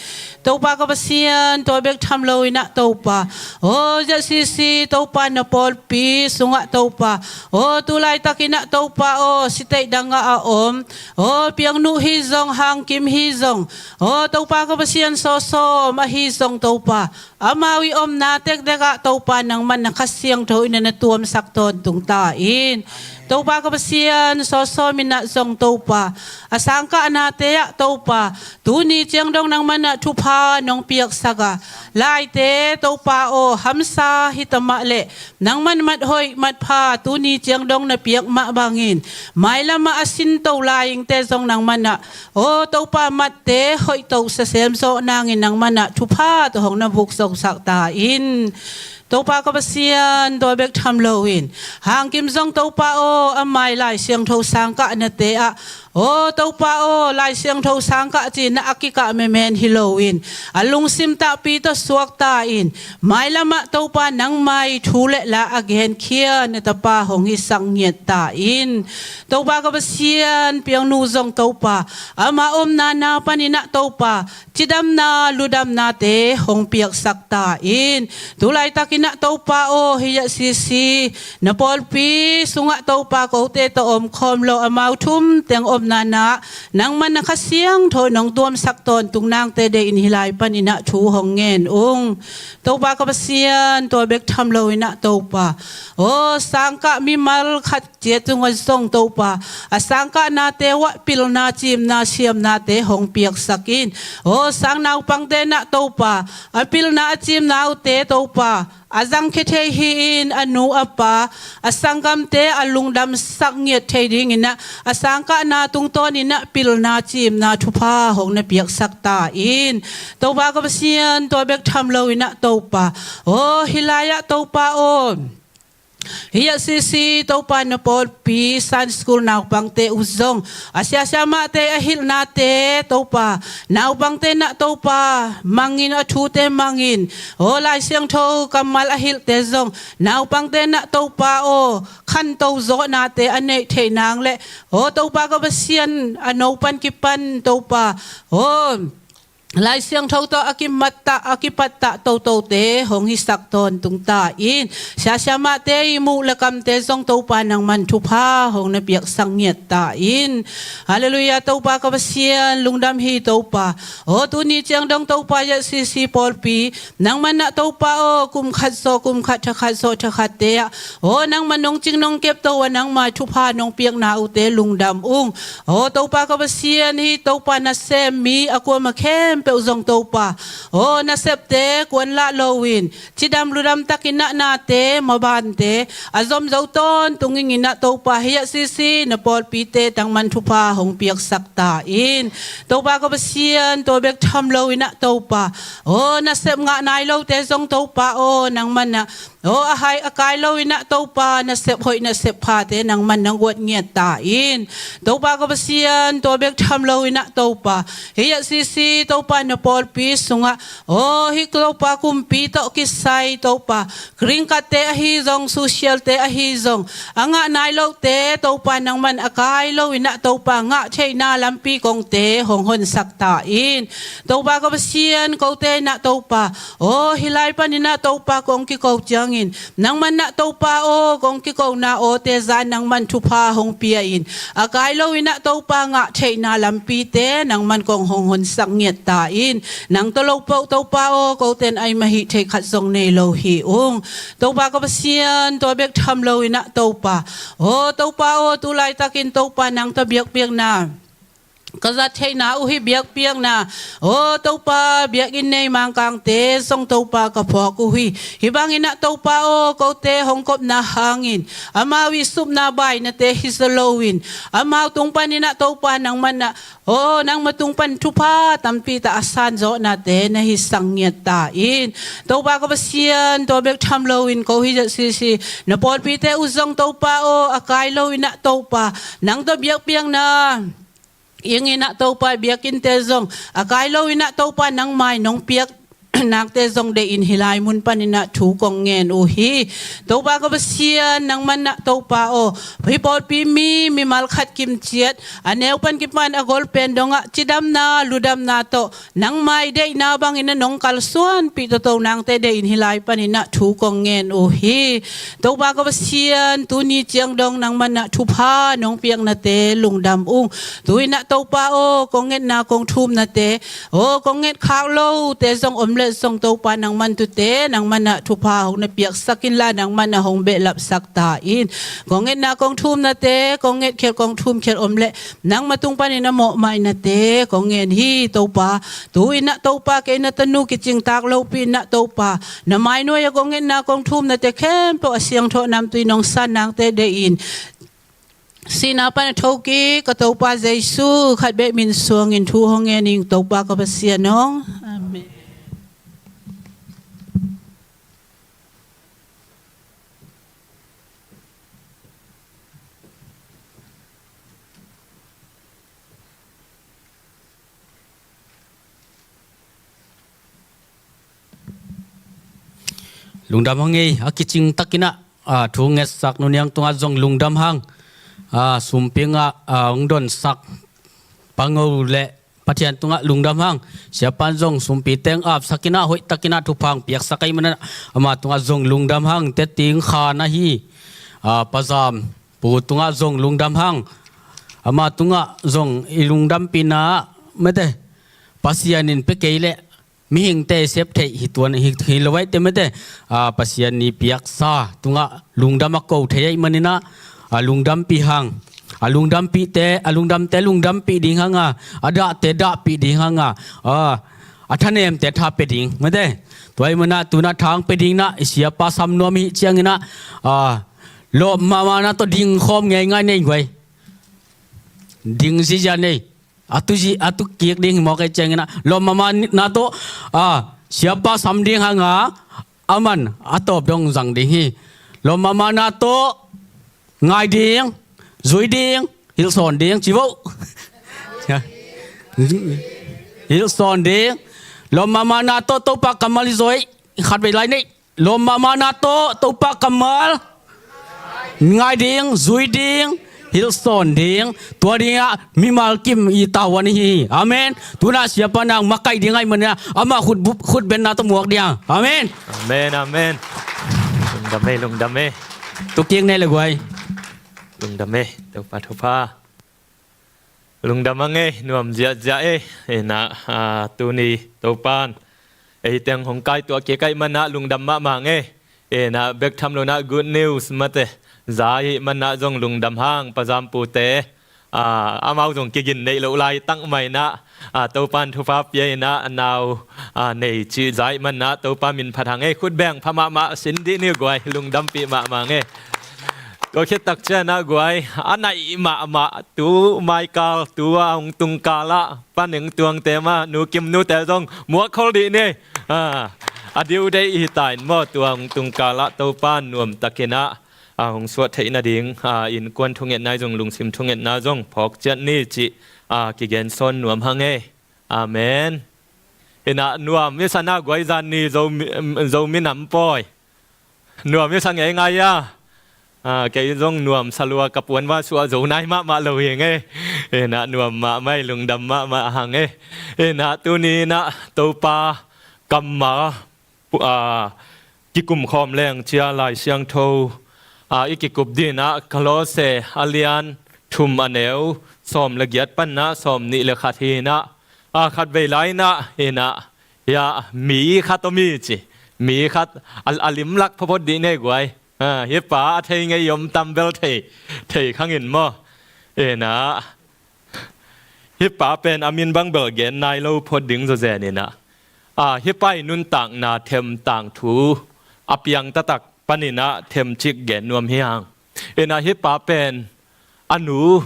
Topa ka Pasian, tua bek tham loinah Topa, aw ZCC Topa na pawlpi sungah Topa, aw tu laitakinah Topa aw, siteih dangah a om, aw piangnu hi zong, hangkim hi zong, aw Topa ka Pasian, sawsawm ahi zong Topa, amau ii omna tektekah Topa, nangmah na Kha Siangtho in na tuamsak tawntung ta in. Topa ka Pasian, sawsawm inah zong Topa, a sangkahnate ah Topa, tuni ciang dong nangmah nah thupha nong piaksak a, laite Topa aw, hamsa hi ta mah leh nangmah mat hoih mat pha tuni ciang dong na piak mah bangin, mailamah a sinto lai-ingte zong nangmah nah, aw Topa, matte hoihto sasem zawh nangin nangmah nah thupha tawh hong na vukzosak ta in. Topa ka Pasian, tua bek tham loin, hangkim zong Topa aw, a mai Lai Siangtho sangkahnate ah, aw Topa aw, Lai Siangtho sangkah cih nah a kikah memen hi loin, a lungsim tahpi tawh suak ta in, mailamah Topa, nangma ii thu le la a genkhia na tapa hong hisak ngiat ta in. Topa ka Pasian, piangnu zong Topa, ama omna-ah paninah Topa, cidamna ludamnate hong piaksak ta in. Tu laitakinah Topa aw, hih ZCC na pawlpi sungah Topa, kote tawh omkhawm lo amau thum teng omna-ah nangmah na Kha Siangtho in hong tuamsak tawntung nangte deihin hih lai paninah thu hong ngen ung. Topa ka Pasian, tua bek tham loinah Topa, aw sangkah mimal khat ciat tungah zong Topa, a sangkahnate uah pilna, ciimna, siamnate hong piaksak in. Aw sang naupangte nah Topa, a pilna a ciimnaute Topa, a zangkhia thei hi-in, a nu a pa, a sanggamte a lungdamsak ngiat thei dinginah, a sangkahna tungtawninah pilna, ciimna, thupha hong na piaksak ta in. Topa ka Pasian, tua bek tham loinah Topa, aw hih lai-ah Topa aw, hih ZCC Topa na pawlpi Sunday School naupangte uh zong, a siasiamahte a hilhnate Topa, naupangte nah Topa mangin, a thute mangin, aw Lai Siangtho kammal a hilhte zong naupangte nah Topa aw, khanto zawhnate a neih theih nang le, aw Topa ka Pasian, a no pan kipan Topa, aw Lai Siangtho tawh a kimattah, a kipattah totote hong hisak tawntung ta in. Siasiamahte ii muh le kamte zong Topa, nangmah thupha hong na piaksak ngiat ta in. Halleluiah. Topa ka Pasian, lungdam hi Topa. Aw tuni ciang dong Topa, ZCC pawlpi, nangmah nah Topa aw, kum khat zawh kum khat, tha khat zawh tha khatte ah, aw nangmah nong cing nong kepto a, nangma thupha nong piakna uhte lungdam ung. Aw Topa ka Pasian, hih Topa nasem mi a kuamah khem khempeuh zong Topa aw, nasepte kuanlah loin cidam ludam takin ah nate mabante a zomzo tawntung ingin ah Topa, hiah sisi na pawlpite nangman thupha hong piaksak ta in. Topa ka Pasian, tua bek tham loin ah Topa aw, nasep ngah nai lote zong Topa aw, nangman ah aw, a hai a kai loin ah Topa, nasep hoih nasep phate nangman na guat ngiat ta in. Topa ka Pasian, tua bek tham loin ah Topa, hiah sisi Topa na pawlpi sungah aw, hih Topa kumpi tawh kisai Topa, green card te ahi zong, social te ahi zong a ngah nai lote Topa, nangman a kai loin ah Topa, ngah theihna lampi kongte hong honsak ta in. Topa ka Pasian, kote in ah Topa aw, hih lai panin ah Topa kong kiko ciangin nangman ah Topa aw, kong kikona awte zan nangman thupha hong pia in, a kai loin ah Topa ngah theihna lampite nangman kong hong honsak ngiat ta in. Nang tawh lo peuh Topa aw, koten aimah hih theih khat zong nei lo hi ung. Topa ka Pasian, tua bek tham loin ah Topa aw, Topa aw, tu laitakin Topa nang tawh biakpiakna ka zat theihna uh hi, biakpiakna aw Topa, biakinn nei Mangkangte zong Topa ka phawk uh hi. Hih bangin ah Topa aw, kote hong kopna hangin amau i supna bainate hi zaw loin amau tung panin ah Topa, nangman ah aw, nangma tung pan thupha tampi tak a sanzawhnate na hisak ngiat ta in. Topa ka Pasian, tua bek tham loin ko hiah sisi na pawlpite uh zong Topa aw, a kai loin ah Topa, nang tawh biakpiakna ingin ah Topa, biakinnte zong a kai loin ah Topa, nang mai nong piak nakte zong deih in, hih lai mun panin ah thu kong ngen uh hi. Topa ka Pasian, nangman ah Topa aw, hih pawlpi mi, mimal khat kimciat a neu pan kipan a gol pen dongah cidamna ludamna tawh nang mai deihna bangin ah nong kalsuanpih toto nangte deih in, hih lai panin ah thu kong ngen uh hi. Topa ka Pasian, tuni ciang dong nangman ah thupha nong piaknate lungdam ung. Tu-in ah Topa aw, kong ngetna kong thumnate aw, kong nget khak lote zong om leh zong Topa, nangman tute nangman ah thupha hong na piaksak inla, nangman ah hong behlapsak ta in. Kong ngetna kong thumnate, kong ngetkhial kong thumkhial om leh nangma tung panin a mawhmaihnate kong ngen hi Topa. Tu-in ah Topa, kei na tanu kicingtak lopi-in ah Topa, na mainuai-ah kong ngetna kong thumnate khempeuh a siangtho namtui nong san nangte deih in, sihna pan a thokik ka Topa Jesu khat bek min suangin thu hong ngen ing, Topa ka Pasian aw. Amen. Lungdam hang ei, a kicing takin ah, a, thu ngetsak Nu Niang tungah zong lungdam hang. A, sumpingah, a, hong donsak Pa Ngo le Pathian tungah lungdam hang. Siapan zong sumpi teng apsak in ah, hoih takin ah thupha hong piaksak ahih manin ah, ama tungah zong lungdam hang. Teting khan ahi, a, Pa Zam Pu tungah zong lungdam hang. Ama tungah zong i lungdampihna ah, mate, Pasian in pia kei leh mihingte i sep theih hi tuan hi, hi lo ahih teh, mate, a, Pasian i piaksa tungah lungdam a ko thei ahih manin ah, a, lungdampih hang. A lungdampihte, a lungdamte lungdampih ding hang a, a dahte dahpih ding hang a, a, a thanemte tha pia ding, mate. Tua ahih manin ah tu-in ah tha hong pia ding in ah, i siapa sam nuam i hih ciangin ah, a, lawp mahmahna tawh ding khawm ngeingai nei guai. Ding ziahziah nei. A tu zi, a tu kik ding hi mawk ahih ciangin ah, lawp mahmahna tawh, a, siapa sam ding hang a, aman a tawp dong zang ding hi. Lawp mahmahna tawh ngai ding, zui ding, hilhsawn ding, ci vo. Hilhsawn ding. Lawp mahmahna tawh Topa kammal i zawi khatvei lai nei. Lawp mahmahna tawh Topa kammal ngai ding, zui ding, hilhsawn ding. Tua dingah mimal kim i tavuan i hi hi. Amen. Tu-in ah siapa nang makaih ding ahih manin ah, amah khut bu-, khutbenna tawh muak ding. Amen. Amen, amen. Lungdam e, lungdam e. Tu kik nei le guai. Lungdam e, Topa thupha. Lungdam hang e, nuam ziahziah e. Inah, a, tuni Topan ei teng hong kaituah kik ahih manin ah lungdam mahmah hang e. Inah bek tham loin ah good news, mate, za ahih manin ah zong lungdam hang, Pa Zam Pu te. Aa, amau zong kigin neih loh laitak mah inah, aa, Topan thupha pia inah a nau, aa, nei cih zaih manah Topa min phat hang ei. Khut beng pha mahmah sin dih ni guai, lungdampih mahmah ngei. Tua khit tak cianah guai, a naih mahmah tu maikal, tu a hong tungkalah paneng tuangte mah, nu Kim nute zong muakkhol dih ni. Aa, a due date hi ta in maw, tua hong tungkalah Topa nuamtakinah a hong suah theih nading, aa, innkuan thungetna zong, lungsim thungetna zong phawk ciat ni cih, aa, kigen sawn nuam hang ei. Amen. Inah nuam i sa na guai, zan ni Zo mi, Zo minam pawi. Nuam i sa ngeingai a. Aa, kei zong nuam sa lua, ka puan va suah zo nai mahmah lo hi ngei. Inah nuam mahmah ei, lungdam mahmah hang ei. Inah tuni inah Topa kammal pu-, aa, kikum khawm leng cia Lai Siangtho, aa, i kikup dinah Kolose a lian thum a neu sawm le giat panah sawm nih le khat hinah, aa, khat vei lai inah, inah, ya, mi khat om hi ci. Mi khat a, a limlak phawphawt dih nei guai. Aa, hi pa a thei ngei om tam bel thei, thei khang in maw. Inah, hi pa pen a min bang bel gen nai lo phot ding zawzen inah, aa, hi pa i nuntakna them tangthu a piang taktak paninah themcik gen nuam hi hang. Inah hi pa pen a nu,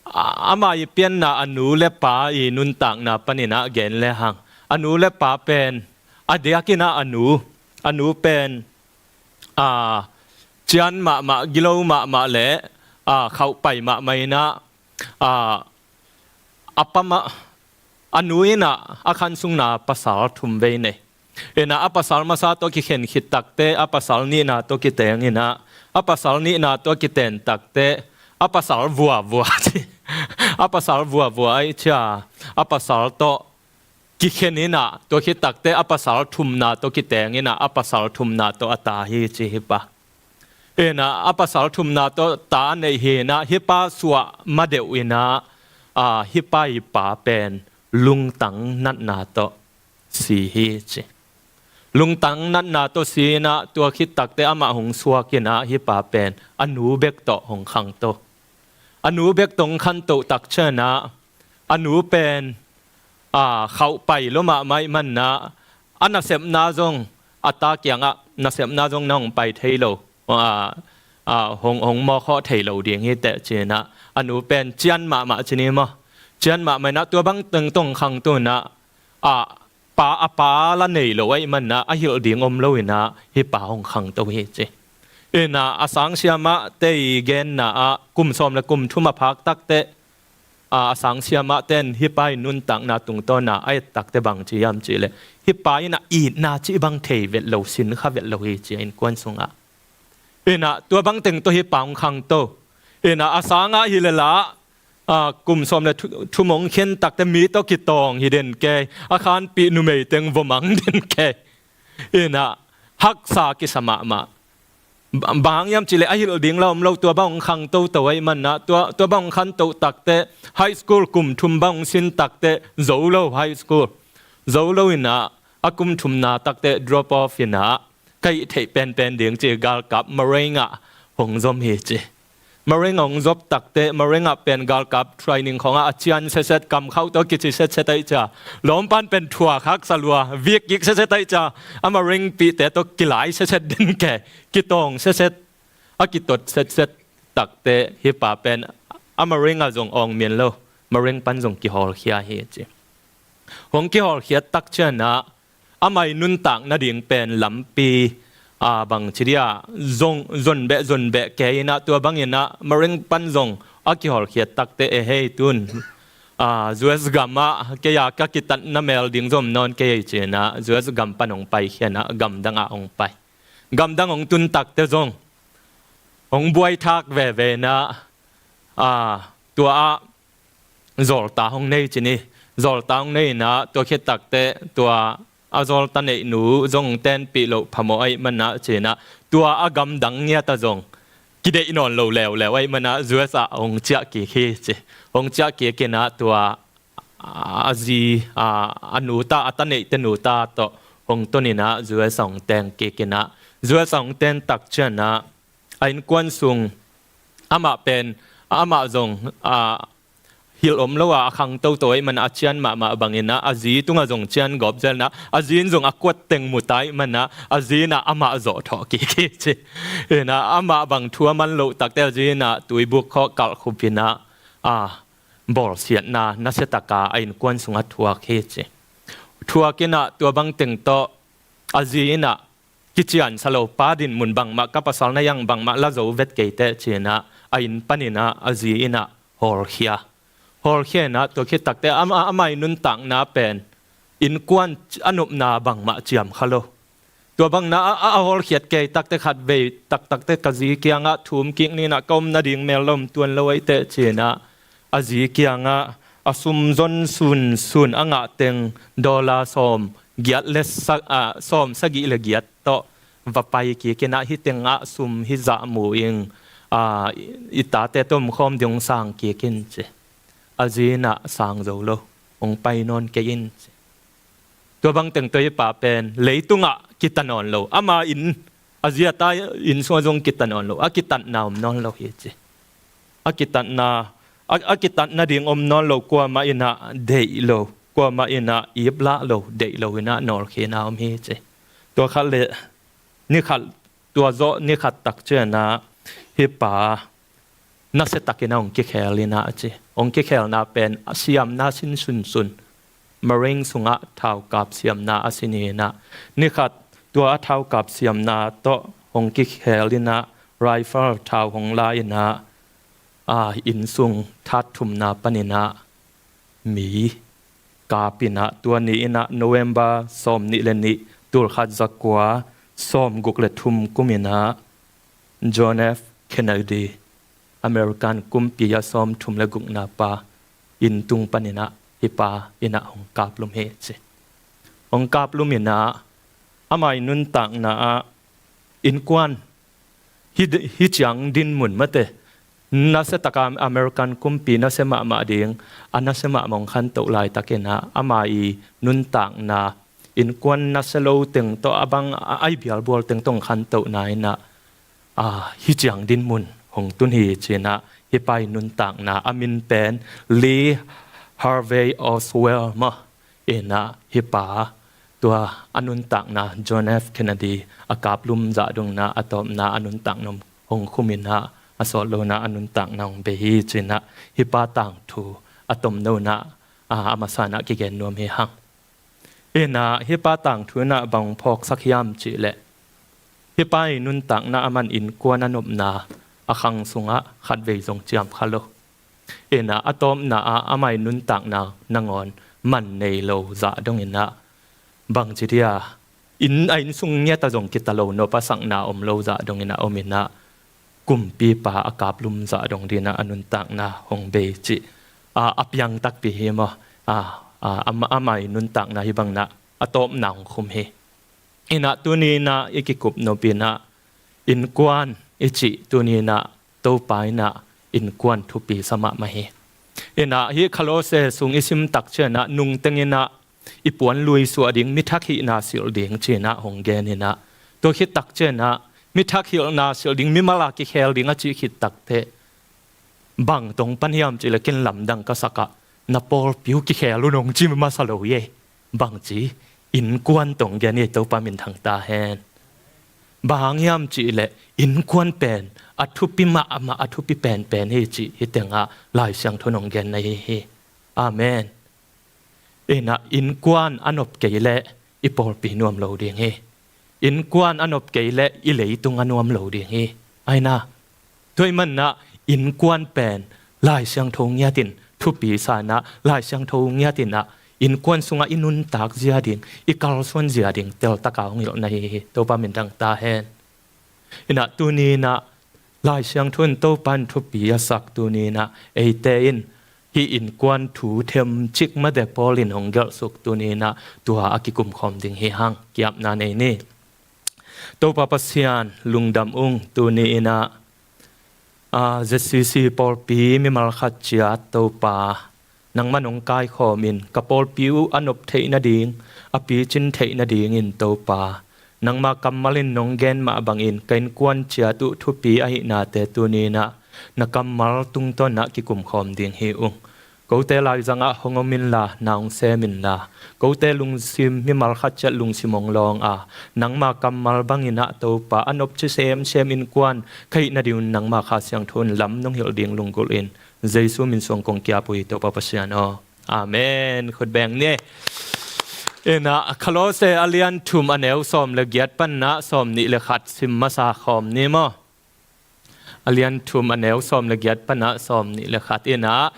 aa, ama i pianna a nu le pa i nuntakna paninah gen le hang. A nu le pa pen a diakinah a nu, a nu pen, aa, cian mahmah, gilo mahmah le, aa, khauhpai mahmah inah, aa, a pa mah, a nu inah a khan sungna pasal thum vei nei. Inah a pasal masa tawh kikhen khit takte a pasal nihna tawh kiteng inah, a pasal nihna tawh kiten takte a pasal vuavua ci. A pasal vuavua aih cia, a pasal tawh kikhen inah, tua khit takte a pasal thumna tawh kiteng inah, a pasal thumna tawh a ta hi ci hi pa. Inah a pasal thumna tawh ta a neih hi inah, hi pa suah ma deuh inah, aa, hi pa i pa pen lungtang natna tawh si hi ci. Lungtang natna tawh si inah, tua khit takte amah hong suak inah hi pa pen a nu bek tawh hong khangto. A nu bek tawh hong khantoh tak cianah a nu pen, aa, khauhpai lua mahmah ih manah a nasepna zong, a ta kiangah nasepna zong na hong pai thei lo, aa, aa, hong, hong mawkhawh thei lo ding hi teh ci inah a nu pen cian mahmah ci ni maw. Cian mahmah inah tua bang teng tawh hong khangto inah, aa, pa, a pa la nei lo aih manah a hilh ding om lo inah hi pa hong khangto hi ci. Inah a sangsiamahte i genna ah kum sawm le kum thum a phak takte, aa, a sangsiamahte in hi pa i nuntakna tungtawna a et takte bang ci hiam cihleh, hi pa inah itna cih bang thei vet lo, sin kha vet lo hi ci a, innkuan sungah. Inah tua bang teng tawh hi pa hong khangto. Inah a sangah hi le lah, aa, kum sawm le thu-, thum hong khen takte mi tawh kitawng hi den kei, a khanpih numei teng vomang den kei. Inah haksa kisa mahmah. Ba-, bang hang hiam cihleh a hilh ding la om lo, tua bang hong khangtoto aih manah, tua, tua bang hong khantoh takte, high school kum thum bang hong sin takte zo lo, high school zo lo inah, a kum thumna takte drop off inah, ka hih theih penpen ding ci, galkap Marine ah hong zom hi ci. Marine ah hong zop takte, Marine ah pen galkap training khawngah a cian setset, kamkhauh tawh kici setset aih cia, lawmpan pen thuak haksa lua, vikkik setset aih cia, a Marine pihte tawh kilai setset den kei, kitawng setset, a kitot setset takte hi pa pen a Marine ah zong awng mian lo, Marine pan zong kihawlkhia hi ci. Hong kihawlkhiat tak cianah amah i nuntak nading pen lampi, aa, bang ci dia, zong, zon beh, zon beh kei inah, tua bang inah Marine pan zong a kihawlkhiat takte, e hei tun, aa, U S gamah kei a ka kitatna mel ding zom nawn kei ei ci inah U S gam pan hong paikhia inah gamdangah hong pai. Gamdang hong tun takte zong hong buaithak veve inah, aa, tua ah zawlta hong nei ci ni. Zawlta hong nei inah, tua khit takte tua a zawlta neihnu zong tenpih loh phamawh aih manah ci inah, tua a gamdang ngiat ah zong kideih nawn lo leuleu aih manah U S ah hong ciah kik hi ci. Hong ciah kik inah tua a zi, a, a nu ta, a ta neihte nu ta tawh hong ton inah U S ah hong teng kik inah, U S ah hong ten tak cianah a innkuan sung amah pen, amah zong, ah, hilh om lo a, a khang toto ahih manin a cian mahmah bangin ah, a zi tungah zong cian gawp zel in ah, a zi in zong a kuat teng mu ta ahih manin ah, a zi in ah amah zawh thawh kik hi ci. In ah amah bang thu a man loh takteh a zi in ah tuibuk khawng kalh khup in ah, ah, bawlsiatna nasia taka a innkuan sungah thuak hi ci. Thuak in ah tua bang teng tawh a zi in ah, kiciansa lo, pa dinmun bangmah, ka pasal na hiang bangmah la zo vet kei teh ci in ah, a inn panin ah a zi in ah hawlkhia. Hawlkhia in ah tua khit takteh ama, ama ii nuntakna pen innkuan a nopna bangmah ciam kha lo. Tua bangin ah a, a, a hawlkhiat kei takteh khatvei taktak teh ka zi kiangah thum kik ni in ah, ka om nading mel lom tuan lo ahih teh ci in ah, a zi kiangah a sum zon sunsun, a ngah teng dollar sawm giat le sa-, ah, sawm sagih le giat tawh va pai kik in ah, hih tengah sum hih zah mu ing, ah, i, i tate tawh omkhawm ding hong sang kik in ci. A zi in ah sang zo lo, hong pai nawn kei in ci. Tua bang teng tawh hih pa pen leitungah kita nawn lo. Ama inn, a zi a ta inn sungah zong kita nawn lo. A kitatna om nawn lo hi ci. A kitatna, a, a kitat nading om nawn lo, kuamah in ah deih lo, kuamah in ah iplah lo, deih lo in ah nawlkhiatna om hi ci. Tua khat le ni khat, tua zawh ni khat tak ciangin ah hih pa nasia takin ah hong kikhel in ah ci. Hong kikhelna pen a siamna sin sunsun, Marine sungah thaukap siamna a si ni in ah, ni khat tua a thaukap siamna tawh hong kikhel in ah, rifle thau hong la in ah, ah, inn sung that thumna panin ah mi kap in ah, tua ni in ah November sawm nih le nih, tul khat za kua sawm guk le thum kum in ah John F Kennedy, American kumpi a sawm thum le gukna pa inn tung panin ah hih pa in ah hong kaplum hi ci. Hong kaplum in ah ama ii nuntakna ah innkuan hih, hih ciang dinmun mate, nasia taka American kumpi nasia mahmah ding, a nasia mahmah hong khantoh laitakin ah ama ii nuntakna innkuan nasia lo teng tawh, a bang a, a ii bialbual teng tawh hong khantohna in ah, ah, hih ciang dinmun hong tun hi ci in ah, hih pa ii nuntakna, a min pen Lee Harvey Oswald maw, in ah hih pa tua a nuntakna, John F Kennedy a kaplum zah dong in ah a tawpna a nuntakna hong khum in ah, a sawt lo in ah a nuntakna hong bei hi ci in ah, hih pa tangthu a tomno in ah, ah, a masa in ah kigen nuam hi hang. In ah hih pa tangthu in ah bang phawksak hiam cih leh, hih pa ii nuntakna, aman innkuan a nopna, a khang sungah khatvei zong ciam kha lo. In ah a tawpna ah ama ii nuntakna nangawn man nei lo zah dong in ah, bangci dia, inn, a inn sung ngiat ah zong kita lo, nop a sakna om lo zah dong in ah om in ah, kumpipa a kaplum zah dong ding in ah a nuntakna hong bei cih, a, a piang takpi hi maw? A, a, ama, ama ii nuntakna hih bang in ah a tawpna hong khum hi. In ah tuni in ah i kikup nop in ah, innkuan i cih, tuni in ah Topa in ah innkuan thupi sa mahmah hi. In ah hih Kolose sung i sim tak ciangin ah, nungteng in ah i puan luisuah ding, mi thak hihna silh ding ci in ah hong gen in ah, tua khit tak ciangin ah mi thak hilhna silh ding, mimal a kikhel ding a cih khit takteh, bang tawh hong pan hiam cih leh, ken lamdang ka sak ah, na pawlpi uh kikhel un hong ci masa lo hi ei. Bangci, innkuan tawh hong gen hi, Topa minthang ta hen. Bang hang hiam cih leh, innkuan pen a thupi mahmah, a thupi penpen hi cih hih tengah Lai Siangtho in hong genna hi hi. Amen. In ah innkuan a nop kei leh i pawlpi nuam lo ding hi. Innkuan a nop kei leh i leitung a nuam lo ding hi. Ahi na, tua ahih manin ah innkuan pen Lai Siangtho ngiat in thupi sa in ah, Lai Siangtho ngiat in ah innkuan sungah i nuntak zia ding, i kalsuan zia ding teltak a hong hilhna hi hi. Topa minthang ta hen. In ah tuni in ah Lai Siangtho in Topa in thupi a sak, tuni in ah eite in hih innkuan thu themcik mate Paul in hong gelhsuk, tuni in ah tua a kikumkhawm ding hi hang. Ki-apna nei ni. Topa Pasian, lungdam ung, tuni in ah, a, Z C C pawlpi mimal khat ciat Topa, nangman hong kaikhawm in, ka pawlpi uh a nop theih nading, a picin theih nadingin Topa, nangma kammal in nong gen mah bangin ka innkuan ciat uh thupi ahihnate tuni in ah na kammal tungtawn ah kikum khawm ding hi ung. Kote laizang ah hong om inla, na hong sem inla, kote lungsim mimal khat ciat lungsim hong lawng a, nangma kammal bangin ah Topa a nopci semsem innkuan ka hih nadingun nangma Kha Siangtho in lam nong hilh ding lunggulh in. Jesu min suang kong ki-ap uh hi Topa Pasian aw. Amen. Khut beng ni. Inah Kolose a lian thum a neu sawm le giat panin ah sawm nih le khat sim masa khawm ni maw? A lian thum a neu sawm le giat panin ah sawm nih le khat inah,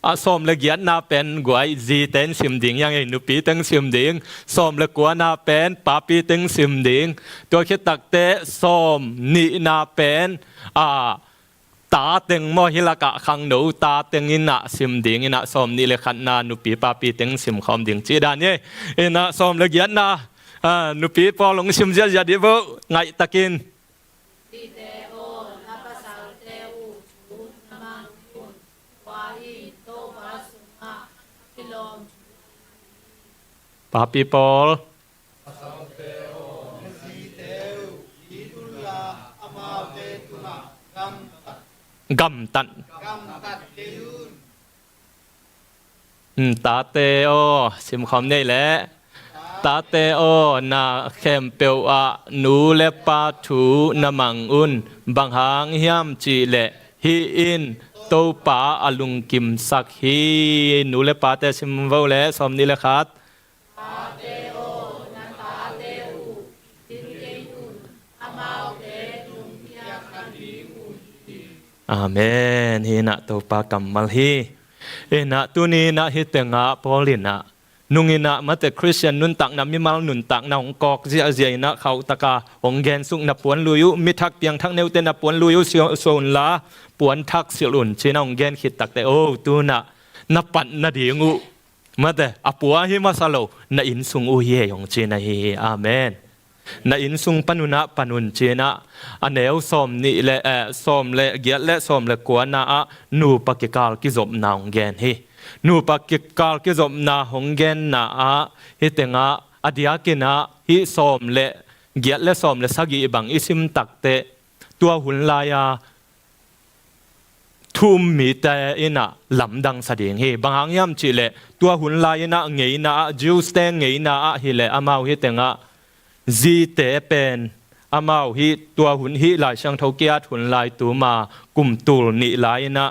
a sawm le giatna pen guai zite in sim ding hi ing ei, nupite in sim ding. Sawm le kuana pen papite in sim ding. Tua khit takteh sawm nihna pen, a, tate in maw, hih lakah khangno tate in ah sim ding inah, sawm nih le khatna nupi papite in sim khawm ding cih dan hi. Inah sawm le giatna, a, nupi pawl hong sim ziahziah dih vo, ngaihtakin. Nupite aw, na pasalte uh thu na mang un. Tua in Topa sungah kilawm. Papi pawl. Pasalte aw, na zite uh it unla, amaute tungah gamtat. Gamtat. Gamtat kei un. Hmm, tate aw, sim khawm ni ei leh. Tate aw, na khempeuh ah nu le pa thu na mang un. Bang hang hiam cih leh hih in Topa a lungkimsak hi. Nu le pate sim vo leh, sawm nih le khat. Tate aw, na tate uh it kei un. Amaute lungkiat kha ding uh hi. Amen. Hih inah Topa kammal hi. Inah tuni inah hih tengah Paul inah nung inah mate Khristian nuntakna, mimal nuntakna hong kawk ziahziah inah khauhtaka hong gensuk, na puan lui uh, mithak piangthak neute na puan lui uh, sua, sua unla puan thak silh un ci-in ah hong gen khit takteh, o, tu inah na pat nading uh mate a pua hi masa lo, na innsung uh hi ei hong ci-in ahi hi. Amen. Na innsung pan un ah pan un ci-in ah, a neu sawm nih le, eh, sawm le giat le sawm le kuana ah nupa kikal kizopna hong gen hi. Nupa kikal kizopna hong genna ah hih tengah a diakin ah hih sawm le giat le sawm le sagih bang i sim takteh tua hun lai-a thu um mite inah lamdang sa ding hi. Bang hang hiam cih leh tua hun lai inah ngeina ah, Jews-te ngeina ah hi leh amau hih tengah zite pen amau hih tua hun, hih Lai Siangtho ki-at hun lai tuma kum tul nih lai inah,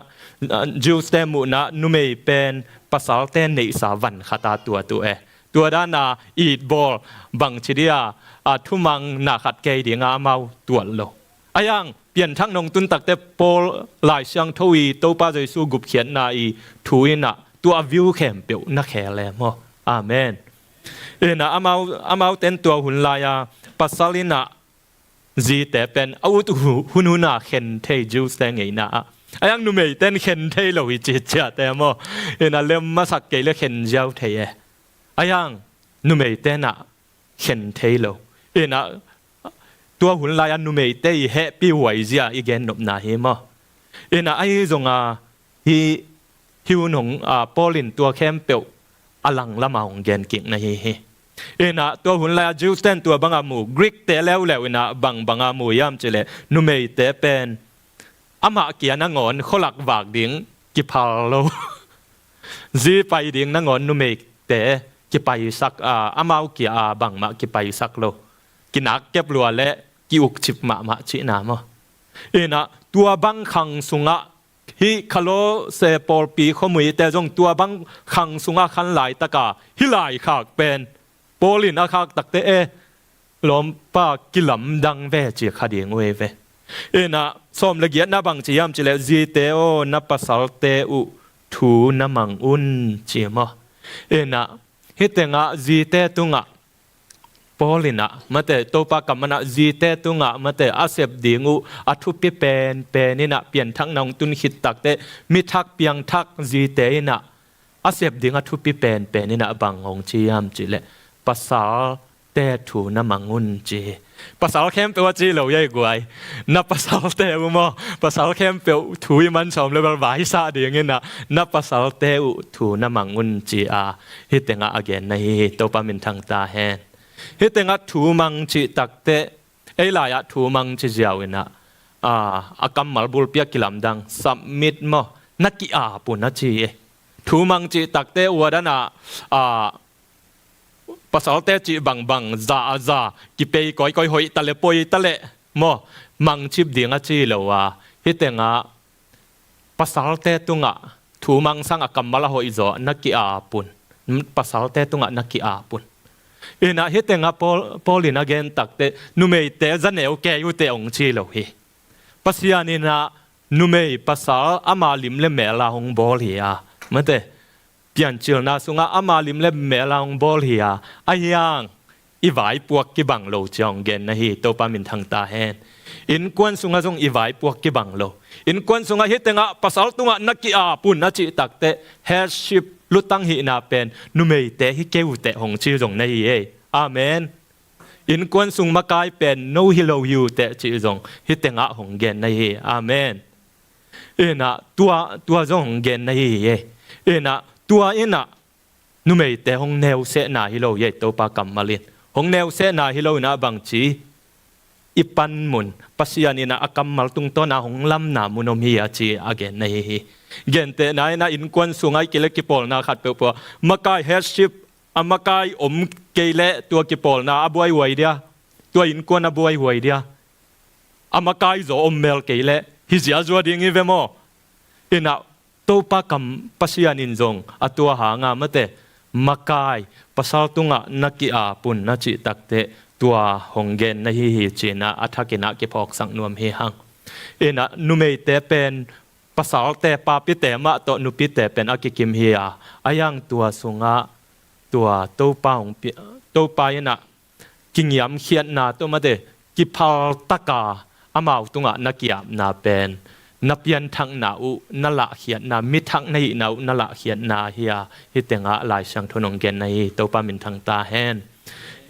ah, Jews-te muhna ah numei pen pasalte neihsa van khat a tuat uh e. Tua dan a itbawl bangci dia, a, thumang na khat kei ding a amau tuat lo. Ahi hang pianthak nong tun takteh Paul Lai Siangtho i Topa Jesu gupkhiatna i thu inah tua view khempeuh na khel e maw. Amen. Inah amau, amaute in tua hun lai-a pasal inah zite pen a ut hu-, hunhun a khen thei, Jews-te ngeina ah. Ahi hang numeite in khen thei lo hi ci ciahte maw. Inah lem masak kei leh khen ziau thei e. Ahi hang numeite inah khen thei lo. Inah tua hun lai-a numeite i hehpih huai zia i gen nopna hi maw. Inah ahi zong a hih, hih hun hong, a, Paul in tua khempeuh a langlam a hong gen kik na hi hi. Inah tua hun lai-a Jews-te in tua bang a mu, Greek-te leuleu inah bang bang a mu hiam cih leh numeite pen amah kia nangawn khualak vak ding kiphal lo. Zi pai ding nangawn numeite kipaisak, a, amau kia a bangmah kipaisak lo. Kinak kep lua leh ki-ukcip mahmah cihna maw. Inah tua bang khang sungah hih Kolose pawlpi khuamuite zong tua bang khang sungah khan laitak a hih laikhak pen Paul in a khak takteh, e, lawmpa, kilamdang ve ci kha ding uh hi ve. Inah sawm le giatna bangci hiam cih leh, zite aw, na pasalte uh thu na mang un ci maw. Inah hih tengah zite tungah Paul inah mate, Topa kammal inah zite tungah mate a sep ding uh a thupi penpen inah pianthakna hong tun khit takteh, mithak piangthak zite inah a sep ding a thupi penpen inah bang hong ci hiam cih leh, pasalte thu na mang un ci hi. Pasal khempeuh a ci lo hi ei guai. Na pasalte uh maw, pasal khempeuh thu i man sawm leh bel vaisah ding inah, na pasalte uh thu na mang un ci a, hih tengah a genna hi hi. Topa minthang ta hen. Hih tengah thu mang cih takteh, ei lai-ah thu mang ci ziau inah, a, a kammal bulpi a kilamdang, submit maw, na ki-ap un a ci e. Thumang cih takte uadan ah, a, pasalte cih bangbang, za a za, kipei kawikawi, hoih ta le poi ta le maw, mangcip ding a ci lo a, hih tengah pasalte tungah thumang sang a kammal a hoihzaw na ki-ap un. Pasalte tungah na ki-ap un. Inah hih tengah Paul, Paul in a gen takte numeite za neu kei uh teh hong ci lo hi. Pasian inah numei pasal ama lim le mel a hong bawl hi a, mate, Piancilna sungah ama lim le mel a hong bawl hi a, ahi hang i vaipuak kibang lo ci a hong genna hi. Topa minthang ta hen. Innkuan sungah zong i vaipuak kibang lo. Innkuan sungah hih tengah pasal tungah na ki-ap un a cih takte, headship, lutang hihna pen numeite hi kei uh teh hong ci zong na hi e. Amen. Innkuan sung makai pen no hi lo hi uh teh cih zong hih tengah hong genna hi. Amen. Inah tua, tua zong hong genna hi hi e. Inah tua inah numeite hong neusehna hi lo hi e, Topa kammal in. Hong neusehna hi lo inah bangci, i panmun, Pasian inah a kammal tungtawna hong lamna mun om hi a ci a genna hi hi. Gentehna inah innkuan sungah i kile kipawlna khat peuhpeuh ah makai, headship, a makai om kei leh tua kipawlna a buaihuai dia, tua innkuan a buaihuai dia, a makai zaw om mel kei leh hi ziazua ding hi ve maw? Inah Topa kam Pasian in zong a tua hanga, mate, makai, pasal tungah na ki-ap un a cih takte tua hong genna hi hi ci inah a thak inah kiphawksak nuam hi hang. Inah numeite pen pasalte, papite mah tawh nupite pen a kikim hi a, ahi hang tua sungah tua Topa hong pi-, Topa inah kingiamkhiatna tawh, mate, kiphaltaka amau tungah na ki-apna pen na pianthakna uh na lahkhiatna, mithak na hihna uh na lahkhiatna hi a, hih tengah Lai Siangtho in hong genna hi. Topa minthang ta hen.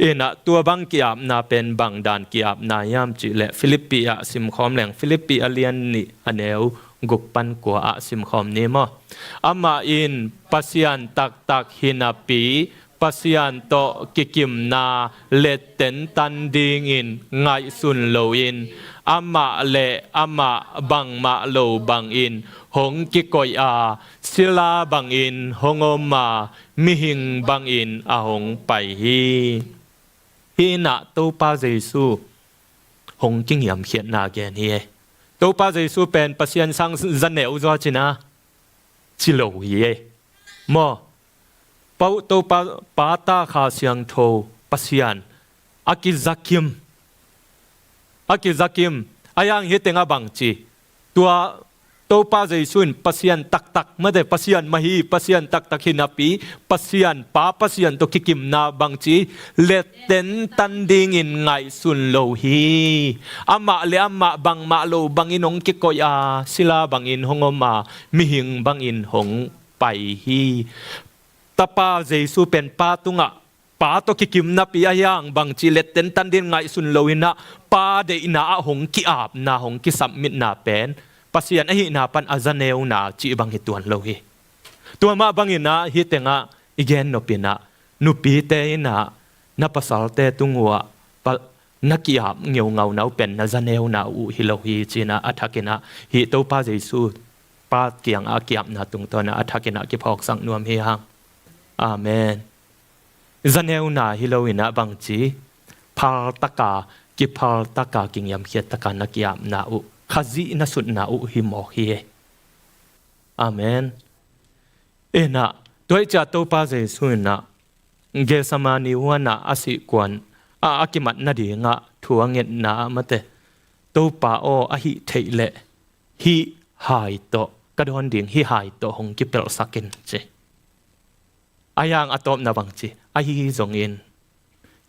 Inah tua bang ki-apna pen bangdan ki-apna hiam cih leh Filippi ah simkhawm leng, Filippi a lian nih a neu guk pan kua ah simkhawm ni maw? Amah in Pasian taktak hi napi, Pasian tawh kikimna letten tan dingin ngaihsun loin, amah le amah bangmah lo bangin hong kikoih a, sila bangin hong om a, mihing bangin a hong pai hi. Hih inah Topa Jesu hong kingiamkhiatna gen hi e. Topa Jesu pen Pasian sang za neu zaw cina ci lo hi e. Maw, Pau Topa, Pa, Ta, Kha Siangtho Pasian a kizakim, a kizakim, ahi hang hih tengah bangci, tua Topa Jesu in Pasian taktak, mate, Pasian mah hi, Pasian taktak hi napi, Pasian Pa, Pasian tawh kikimna bangci letten tan dingin ngaihsun lo hi. Amah le amah bangmah lo bangin hong kikoih a, sila bangin hong om a, mihing bangin hong pai hi. Tapa Jesu pen Pa tungah, Pa tawh kikim napi ahi hang bangci letten tan dingin ngaihsun lo inah, Pa deihna ah hong ki-apna, hong kisubmitna pen Pasian ahihna pan a zaneuna cih bang hi tuan lo hi. Tua mah bang inah hih tengah i gen nop inah nupite inah na pasalte tung uh ah pa-, na ki-ap ngeungauna uh pen na zaneuna uh hi lo hi ci inah a thak inah hih Topa Jesu Pa kiangah a ki-apna tungtawn ah a thak inah kiphawksak nuam hi hang. Amen. Zaneuna hi lo inah bangci, phaltaka, kiphaltaka, kingiamkhiat taka na ki-apna uh, Khazih na sutna uh hi mawk hi. Amen. Inah, tua ahih ciang Topa Jesu inah Gethsemane huan ah a sihkuan a, a kimat nadingah thu a ngetna ah, mate, Topa aw, ahih theih leh hih hai tawh, ka dawn ding hih hai tawh hong kipelhsak in ci. Ahi hang a tawpna bangci, ahi zongin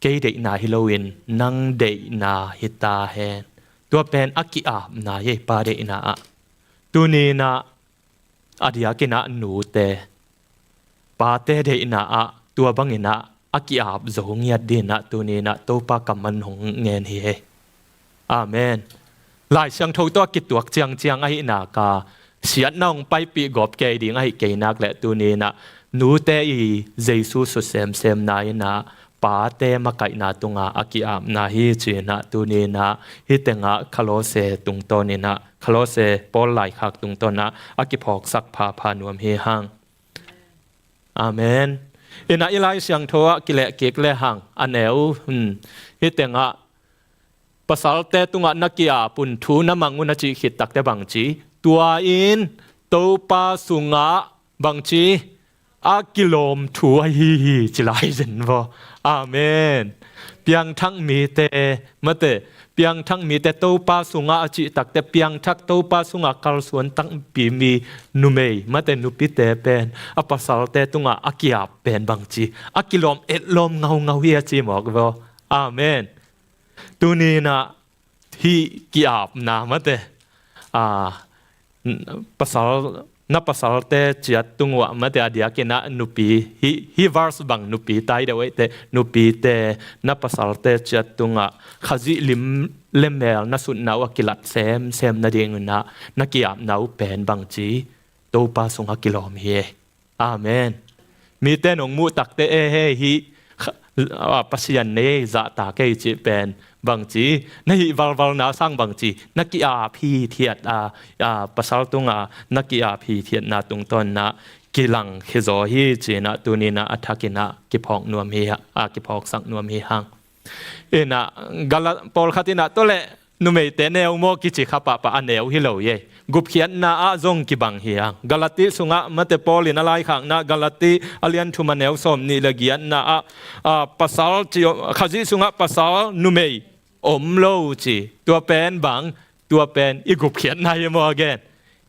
kei deihna hi loin nang deihna hi ta hen. Tua pen a ki-apna hi ei, Pa deihna ah. Tuni inah a diakin ah nute, pate deihna ah tua bang inah a ki-ap zo ngiat ding inah tuni inah Topa kammal hong ngen hi ei. Amen. Lai Siangtho tawh a kituak ciangciang ahih nak a, siatna hong paipih gawp kei ding ahih kei nak leh tuni inah nute i Jesu sut semsemna inah pate makaihna tungah a ki-apna hi ci-in ah tuni-in ah hih tengah Kolose tungtawn in ah, Kolose Paul laikhak tungtawn ah a kiphawksak phapha nuam hi hang. Amen. In ah i Lai Siangtho ah kileh kik le hang a neu, hmm, hih tengah pasalte tungah na ki-ap un, thu na mang un a cih khit takteh bangci, tua in Topa sungah bangci, a kilawm thu ahi hi ci lai zen vaw. Amen. Piangthak mite, mate, piangthak mite Topa sungah a cih takteh piangthak Topa sungah kalsuan takpi mi numei, mate, nupite pen a pasalte tungah a ki-ap pen bangci, a kilawm etlawm ngaungau hi a ci mawk vaw. Amen. Tuni-in ah hih ki-apna, mate, a, n-, pasal, na pasalte ciat tung uah, mate, a diakin ah nupi, hih, hih verse bang nupi tai deuh ei teh, nupite na pasalte ciat tungah Khazih lim le mel na sutna uh a kilat semsem nadingin ah na ki-apna uh pen bangci, Topa sungah kilawm hi. Amen. Mite nong muh takteh, e, hei, hih, kha-, a, Pasian nei zahtak ei cih pen bangci, na hih valvalna sang bangci, na ki-ap hithiat a, a, pasal tungah na ki-ap hithiatna tungtawn ah kilang khizaw hi ci-in ah tuni-in ah a thakin ah kiphawk nuam hi, a, kiphawksak nuam hi hang. In ah, Gala-, pawlkhat in ah, tua leh numeite neu maw kici kha pahpah, a neu hi lo hi. Gupkhiatna ah zong kibang hi hang. Galati sungah, mate, Paul in a laikhakna Galati a lian thum a neu sawmnih le giatna ah, a, pasal ci, Khazih sungah pasal numei om lo ci. Tua pen bang, tua pen i gupkhiatna hi maw a gen.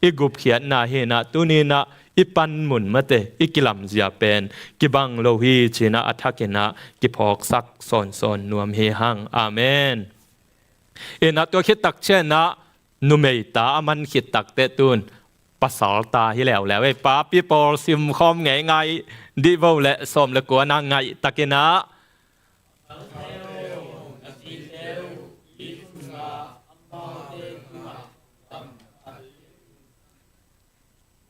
I gupkhiatna hi-in ah tuni-in ah i panmun, mate, i kilamzia pen kibang lo hi ci-in ah a thakin ah kiphawksak sawnsawn nuam hi hang. Amen. In ah tua khit tak ciangin ah numei ta a man khit takteh tun pasal ta hi leuleu ei. Papi pawl simkhawm ngeingai dih vo leh sawm le kuana ngaihtakin ah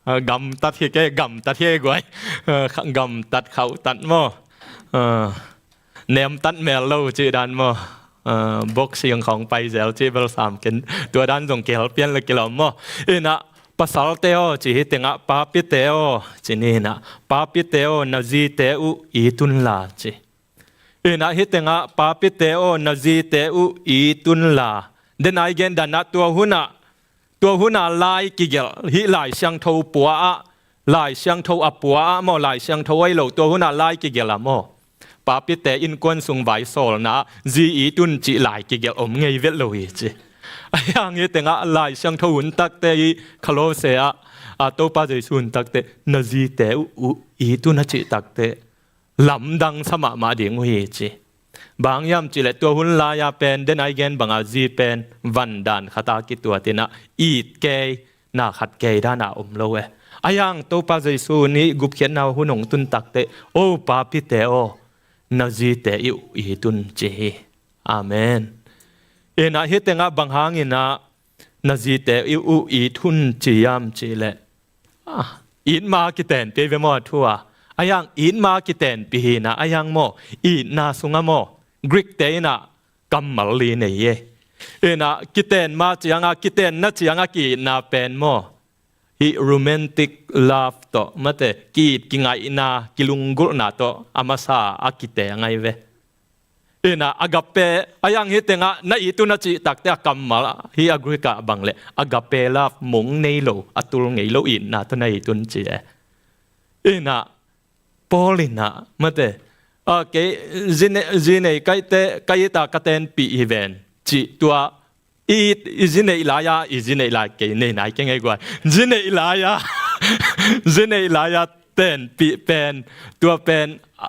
A, gamtat hi kei, gamtat hi ei guai. A, kha-, gamtat khauhtat maw. A, nemtat mel lo cih dan maw. A, boxing khawng pai zel cih bel sam ken. Tua dan zong kihel pian le kilawm maw. In ah pasalte aw ci, hih tengah papite aw ci ni in ah. Papite aw, na zite uh it unla ci. In ah hih tengah papite aw, na zite uh it unla. Den a i gen dan ah tua hun ah, tua hun ah lai kigelh, hih Lai Siangtho pua ah, Lai Siangtho a pua ah maw, Lai Siangtho ahi lo, tua hun ah lai kigelh ah maw, papite innkuan sung vaisawlna ah zi it un cih lai kigelh om ngei vet lo hi ci. Ahi hang hih tengah Lai Siangtho hun takte, hih Kolose ah, a, Topa Jesu hun takte, na zite uh, uh it un a cih takte lamdang sa mahmah ding uh hi ci. Bang hang hiam cih leh tua hun lai-a pen, den a i gen bangah zi pen van dan khat a kituat in ah it kei, na khat kei dan a om lo e. Ahi hang Topa Jesu nih gupkhiatna hun hong tun takteh, o papite aw, na zite uh it un ci hi. Amen. In ah hih tengah bang hangin ah na zite uh it un ci hiam cih leh, a, it ma kitenpih ve maw a thu a. Ahi hang it ma kitenpih hi in ah, ahi hang maw, itna sungah maw, Greek te in ah kammal li nei e. In ah kiten ma ciangah, kitenna ciangah ki-itna pen maw, hih romantic love tawh, mate, ki-it kingaihna, kilunggulhna tawh a masa a kite ngai ve. In ah agape, ahi hang hih tengah na it un a cih takteh a kammal, hih a Greek ah bang leh agape love, mong nei lo, a tul ngei lo itna tawh na it un ci e. In ah Paul in ah, mate, a, kei zi nei, zi nei ka hih teh, ka it a ka tenpih hi ven cih tua, i, i zi neih lai-a, i zi neih lai, kei nei nai keng ei guai. Zi neih lai-a, zi neih lai-a tenpih pen, tua pen, a,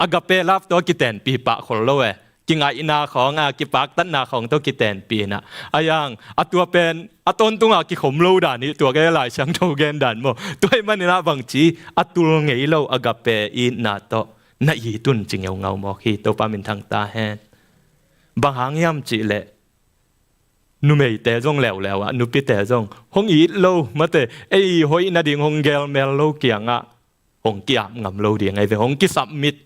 agape love tawh kitenpih pah khol lo e. Kingaihna khawng a, kipaktatna khawng tawh kitenpih in ah. Ahi hang, a tua pen, a tawntung a kikhom lo dan hi, tua kei Lai Siangtho gen dan maw. Tua ahih manin ah bangci, a tul ngei lo agape itna tawh na it un ci ngeungau mawk hi, Topa minthang ta hen. Bang hang hiam cih leh, numeite zong leuleu ah, nupite zong hong it lo, mate, ei hoih nading hong gelmel lo kiangah hong ki-ap ngam lo ding ahi ve, hong ki-submit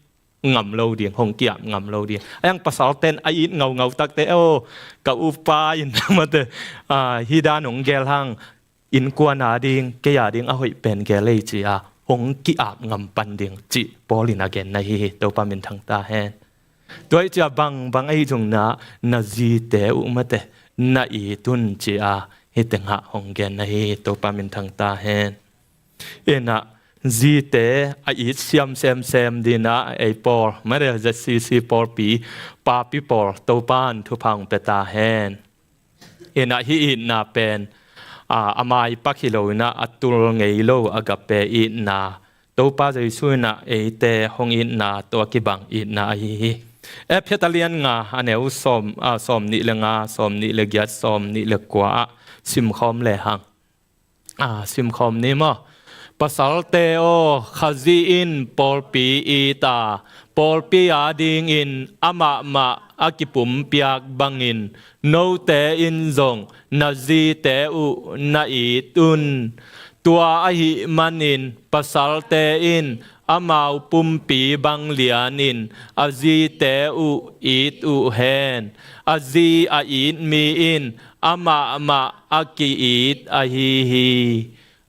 ngam lo ding, hong ki-ap ngam lo ding. A hiang pasalte'n a it ngaungau takte, "O, ka upa in," mate, "a, hih dan hong gel hang, innkuan a ding, kei a ding a hoih pen gel ei," ci-a hong ki-ap ngam pan ding cih Paul in a genna hi hi. Topa minthang ta hen. Tua ahih ciang bangbang ahi zong na, na zite uh mate, na it un ci-a hih tengah hong genna hi hi. Topa minthang ta hen. Inah zite a it siam semsem ding inah ei pawl, mate, ZCC pawlpi papi pawl Topa'n thupha hong pia ta hen. Inah hih itna pen, a, a maipak hi lo inah a tul ngei lo agape itna, Topa Jesu inah eite hong itna tawh a kibang itna ahi hi. Efesa a lian nga a neu sawm, a, sawm nih le nga, sawm nih le giat, sawm nih le kua ah simkhawm lehang. A, simkhawm ni maw? Pasalte aw, Khazih in pawlpi it a, pawlpi a dingin amah mah a kipumpiak bangin note in zong na zite uh na it un. Tua ahih manin pasalte in amau pumpi bang lianin a zite uh it uh hen. A zi a it mi in amah mah a ki-it ahi hi.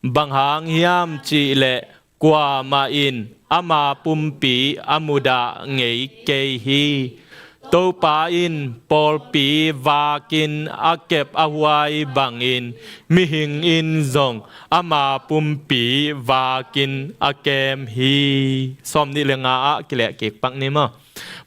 Bang hang hiam cih leh kuamah in ama pumpi a mudah ngei kei hi. Topa in pawlpi vakin a kep a huai bangin mihing in zong ama pumpi vakin a kem hi. Sawm nih le nga ah kileh kik pak ni maw?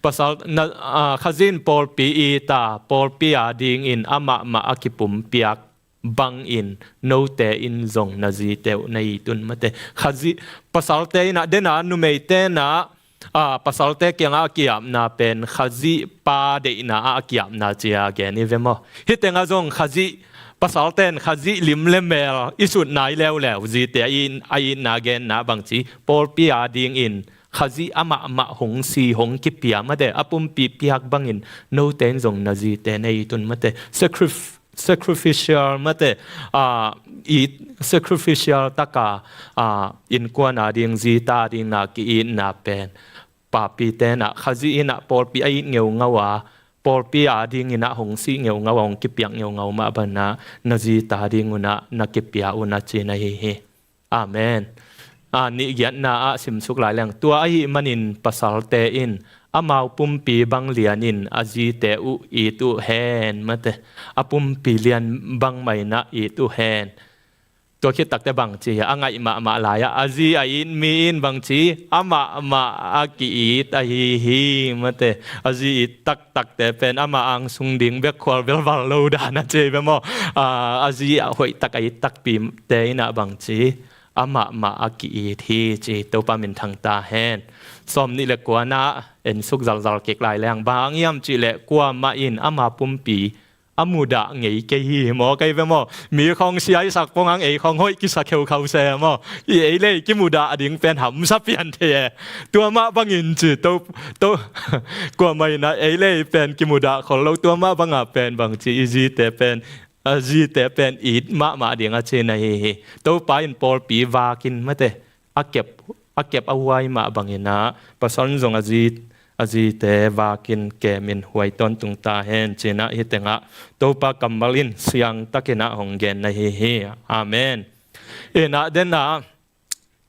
Pasal na, a, Khazih in pawlpi it a, pawlpi a dingin amah mah a kipumpiak bangin note in zong na zite uh na it un, mate. Khazih, pasalte inah, dena numeite inah, a, pasalte kiangah a ki-apna pen Khazih pa deihna ah a ki-apna ci-a gen hi ve maw? Hih tengah zong Khazih, pasalte'n Khazih lim le mel i sut nai leuleu, zite a it, a itna genna bangci, pawlpi a dingin Khazih amah mah hong si, hong kipia, mate, a pumpi piak bangin note in zong na zite na it un, mate. Sacrif-, sacrificial, mate, a, it, sacrificial taka, a, innkuan a ding, zite a ding na ki-itna pen papite inah, Khazih inah pawlpi a it ngeungau a, pawlpi a dingin ah hong si ngeungau a, hong kipiak ngeungau mah bangin ah na zite a ding un ah na kipia un a cihna hi hi. Amen. A, nih giatna ah simsuk lai leng. Tua ahih manin pasalte in amau pumpi bang lianin a zite uh it uh hen, mate. A pumpi lian bangmah in ah it uh hen. Tua khit takte bangci hi, a ngaih mahmah lai-ah a zi a it mi in bangci, amah mah a ki-it ahi hi, mate. A zi it taktakte pen amah angsung ding bek khual velval lo dan a ci hi ve maw? A, a zi a hoih tak a it takpite in ah bangci, amah mah a ki-it hi ci, Topa minthang ta hen. Sawm nih le kuana en suk zalzal kik lai leng, bang hang hiam cih leh kuamah in ama pumpi a mudah ngei kei hi maw, kei ve maw? Mi khawng sia i sak pong hang ei khawng hoih kisa kheukhau se maw? I ei lei kimudah ding pen hamsa pian thei e. Tua mah bangin ci, to, to, kuamah in ah ei lei pen kimudah khol lo, tua mah banga pen bangci, i zite pen, a zite pen it mahmah ding a cihna hi hi. Topa in pawlpi vakin, mate, a kep, a kep a huai mah bangin ah pasal in zong a zi, a zite vakin kemin huai tawntung ta hen ci-in ah hih tengah Topa kammal in siangtakin ah hong genna hi hi. Amen. In ah den ah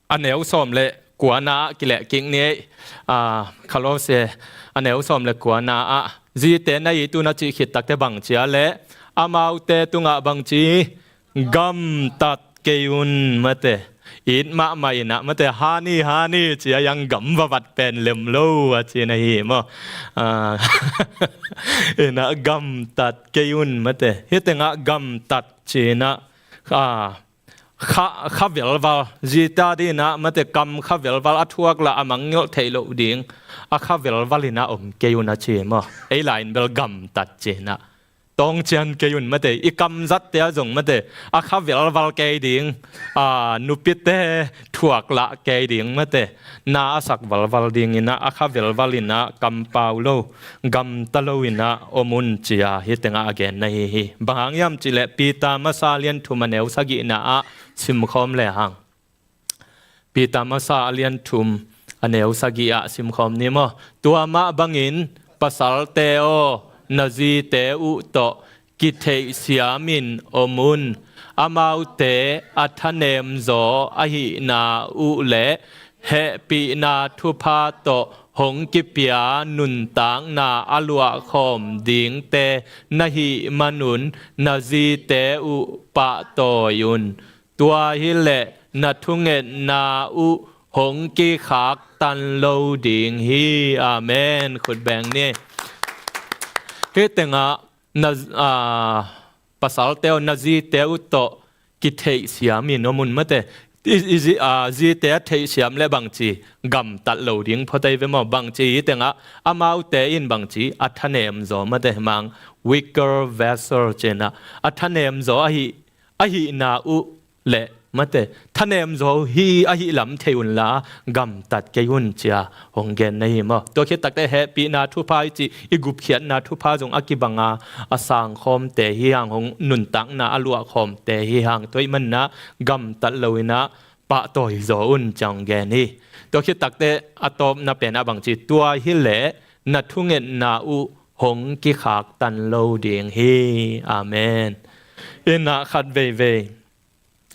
a neu sawm le kuana ah kileh kik ni ei. A, Kolose a neu sawm le kuana ah zite na it un a cih khit takte bangci a leh, amaute tungah bangci, gamtat kei un, mate. It mahmah in ah, mate, hani hani ci-a, hiang gam vavat pen lem lo a cihna hi maw? A, in ah gamtat kei un, mate. Hih tengah gamtat ci-in ah, a, kha, kha velval, zite a ding in ah, mate, kam kha velval, a thuak lah a mangngilh theih loh ding a kha velval in ah om kei un a ci maw? Ei lai-in bel gamtat ci-in ah tawng cian kei un, mate. I kam zatte ah zong, mate, a kha velval kei ding, a, nupite thuak lah kei ding, mate, na a sak valval dingin ah a kha velval in ah kampau lo, gamta lo in ah om un ci-a hih tengah a genna hi hi. Bang hang hiam cih leh Peter masa a lian thum a neu sagihna ah simkhawm lehang. Peter masa a lian thum a neu sagih ah simkhawm ni maw. Tua mah bangin pasalte aw, na zite uh tawh kitheihsiamin om un. Amaute a thanemzaw ahihna uh le hehpihna thupha tawh hong kipia nuntakna a luahkhawm dingte na hih manun na zite uh pahtawi un. Tua hileh na thungetna uh hong kikhaktan lo ding hi. Amen. Khut beng ni. Hih tengah na, ah, pasalte uh, na zite uh tawh kitheihsiamin om un mate. I, i zi-, ah, zite a theihsiam le bangci gamtat lo ding phot ei ve maw? Bangci hih tengah amaute in bangci a thanemzaw mate, mang weaker vessel ci-in ah, a thanemzaw ahi, ahihna uh le mate, thanemzaw hi ahih lam thei unla gamtat kei un ci-a hong gen na hi maw. Tua khit takte hehpihna thupha i cih, i gupkhiatna thupha zong a kibanga a sangkhawmte hi hang, hong nuntakna a luahkhawmte hi hang. Tua ahih manin ah gamtat lo-in ah pahtawi zaw un ci-a hong gen hi. Tua khit takte a tawpna pen ah bangci, tua hileh na thungetna uh hong kikhaktan lo ding hi. Amen. In ah khat veivei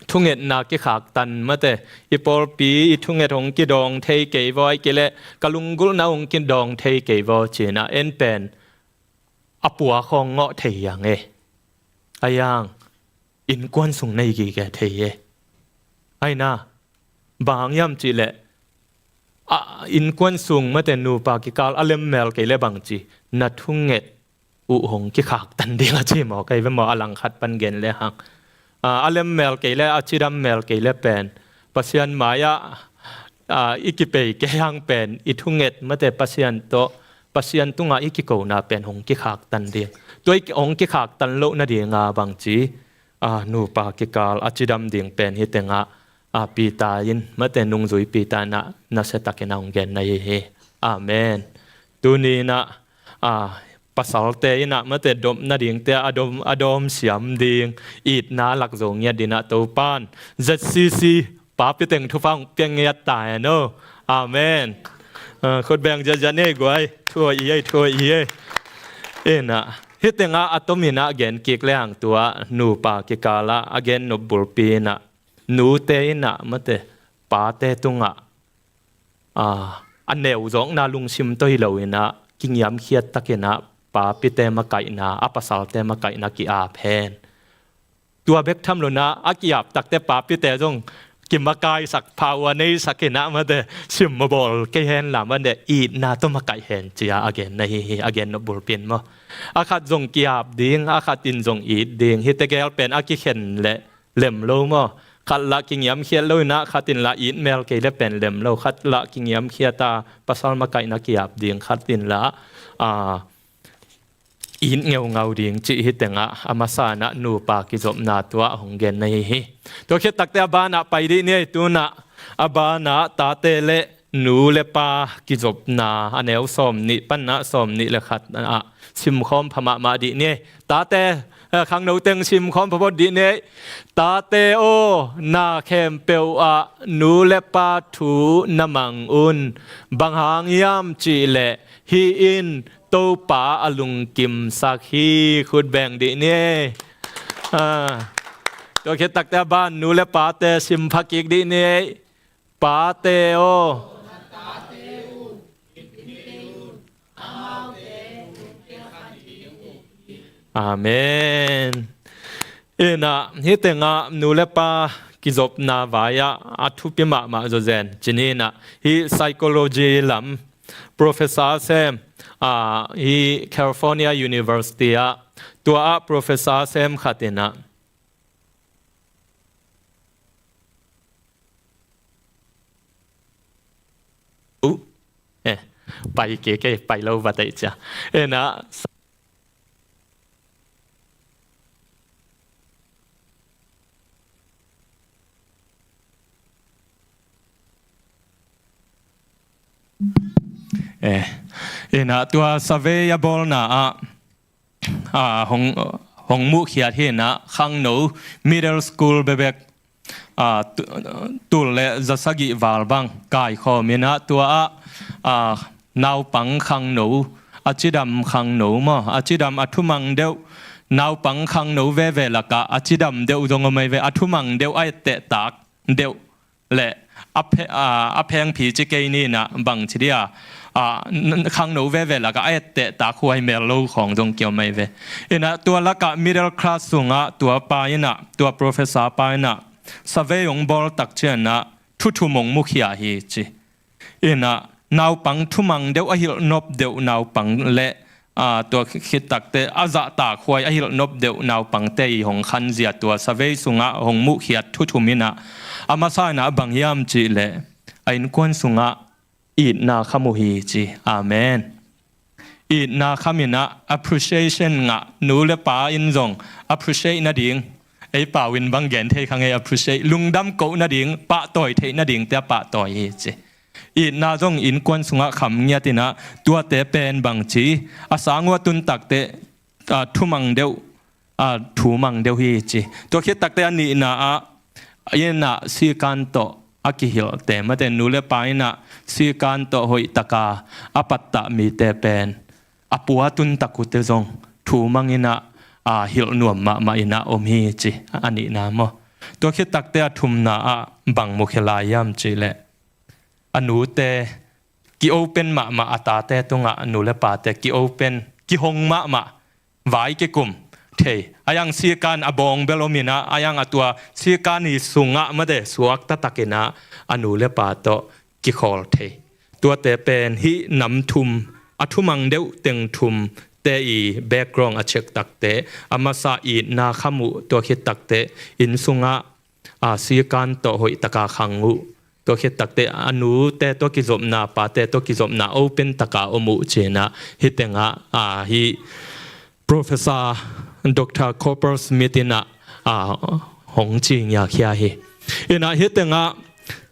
thungetna kikhaktan mate. I pawlpi i thunget hong kidawng thei kei vaw, ahih kei leh ka lunggulhna hong kidawng thei kei vaw ci-in ah en pen a pua khawng ngawh thei hi hang e. Ahi hang innkuan sung na hi gige thei hi e. Ahi na, bang hang hiam cih leh, a, innkuan sung mate nupa kikal a lemmel kei leh bangci, na thunget uh hong kikhaktan ding a ci maw, kei ve maw, a langkhat pan gen le hang. A, a lemmel kei leh, a cidam mel kei leh pen Pasian mai-ah, a, i kipei kei hang pen i thunget mate Pasian tawh, Pasian tungah i kikona pen hong kikhaktan ding. Tua i hong kikhaktan loh nadinga bangci, a, nupa kikal a cidam ding pen hih tengah, a, Peter in mate nungzui Peter in ah nasiatakin ah hong gen na hi hi. Amen. Tuni in ah, a, pasalte in ah mate dop nadingte a dawm, a dawm siam ding, itna lak zo ngiat dingin ah Topa'n Z C C papi teng thupha hong pia ngiat ta hen aw. Amen. A, khut beng ziahziah ni ei guai. Thu aw i ei, thu aw i ei. In ah hih tengah a tomin ah gen kik le hang, tua nupa kikal ah a gen nop bulpi in ah nute in ah mate pate tungah, a, a neuzawkna lungsim tawh hi lo-in ah kingiamkhiat takin ah papite makaihna, a pasalte makaihna ki-ap hen. Tua bek tham lo-in ah a ki-ap takte papite zong kimakaisak pha uh a neisak in ah mate simmaw bawl kei hen la mate itna tawh makaih hen ci-a a gen na hi hi, a gen nop bulpi in maw. A khat zong ki-ap ding, a khat in zong it ding. Hihte gel pen a kikhen leh lem lo maw. Khat lah kingiamkhiat lo-in ah khat in lah it mel kei leh pen lem lo. Khat lah kingiamkhiat a pasal makaihna ki-ap ding, khat in lah, a, it ngeungau ding cih hih tengah a masa in ah nupa kizopna tua hong gen na hi hi. Tua khit takte a banah pai dih ni ei. Tu-in ah a banah tate le nu le pa kizopna, a neu sawmnih pan ah sawmnih le khat ah simkhawm pha mahmah dih ni ei. Tate, eh, khangno teng simkhawm pha phot dih ni ei. Tate aw, na khempeuh ah nu le pa thu na mang un. Bang hang hiam cih leh hih in Topa a lungkimsak hi. Khut beng dih ni ei. Ah, tua khit takte a ban nu le pate simpha kik dih ni ei. Pate aw. Amen. In ah hih tengah nu le pa kizopna vai-ah a thupi mahmah zawzen ci ni in ah, hih psychology lam professor sem, ah, hih California University ah, tua ah professor sem khat in ah, uh, eh, pai kei, kei pai lo va tei cia. In ah, eh, in ah tua survey a bawlna ah, ah, hong, hong muhkhiat hi in ah, khangno middle school bekbek ah, tu-, tul le zasagih val bang kaikhawm in ah tua ah, ah, naupang khangno, a cidam khangno maw, a cidam a thumang deuh, naupang khangno veve lakah a cidam deuh zong om ahi ve, a thumang deuh a etteh tak deuh le a phe-, a, a phengphi ci kei ni in ah bang ci dia, a, n-, n-, khangno veve lakah a etteh tak huai mel lo khawng zong kiom ahi ve. In ah tua lakah middle class sungah tua pa in ah, tua professor pa in ah survey hong bawl tak ciangin ah thu thum hong mukhia hi ci. In ah naupang thumang deuh a hilh nop deuh naupang le, ah, tua khit takte a zahtak huai a hilh nop deuh naupangte i hong khanzia tua survey sungah hong muhkhiat thu thum in ah a masa in ah bang hiam cih leh a innkuan sungah itna kham uh hi ci. Amen. Itna kham in ah appreciation ngah, nu le pa in zong appreciate nading, ei pau in bang gen thei kha ngei, appreciate, lungdam koh nading, pahtawi theih nadingte a pahtawi hi ci. Itna zong innkuan sungah kham ngiat in ah tuate pen bang ci, a sang uh a tun takte, ah, thumang deuh, ah, thumang deuh hi ci. Tua khit takte a nihna ah, in ah sikan tawh a kihilhte, mate, nu le pa in ah sikan tawh hoih taka a pattah mite pen a pua tun tak uhte zong thumang in ah, ah, hilh nuam mahmah in ah om hi ci, a nihna maw. Tua khit takte a thumna ah bang mukhia lai hiam cih leh a nute ki-open mahmah, a tate tungah nu le pate ki-open, kihong mahmah, vai kikum thei. A iang sikan a bawng bel om in ah, a iang a tua sikan i sungah, mate, suakta tak in ah a nu le pa tawh kikhawl thei. Tuate pen hih nam thum, a thumang deuh teng thumte i background a check takte, a masa itna kham uh, tua khit takte inn sungah, ah, sikan tawh hoih taka khang uh. Tua khit takte a nute tawh kizopna, pate tawh kizopna open taka om uh ci in ah hih tengah, ah, hih Professor Doctor Coppersmith in ah, ah, hong ci ngiakhia hi. In ah hih tengah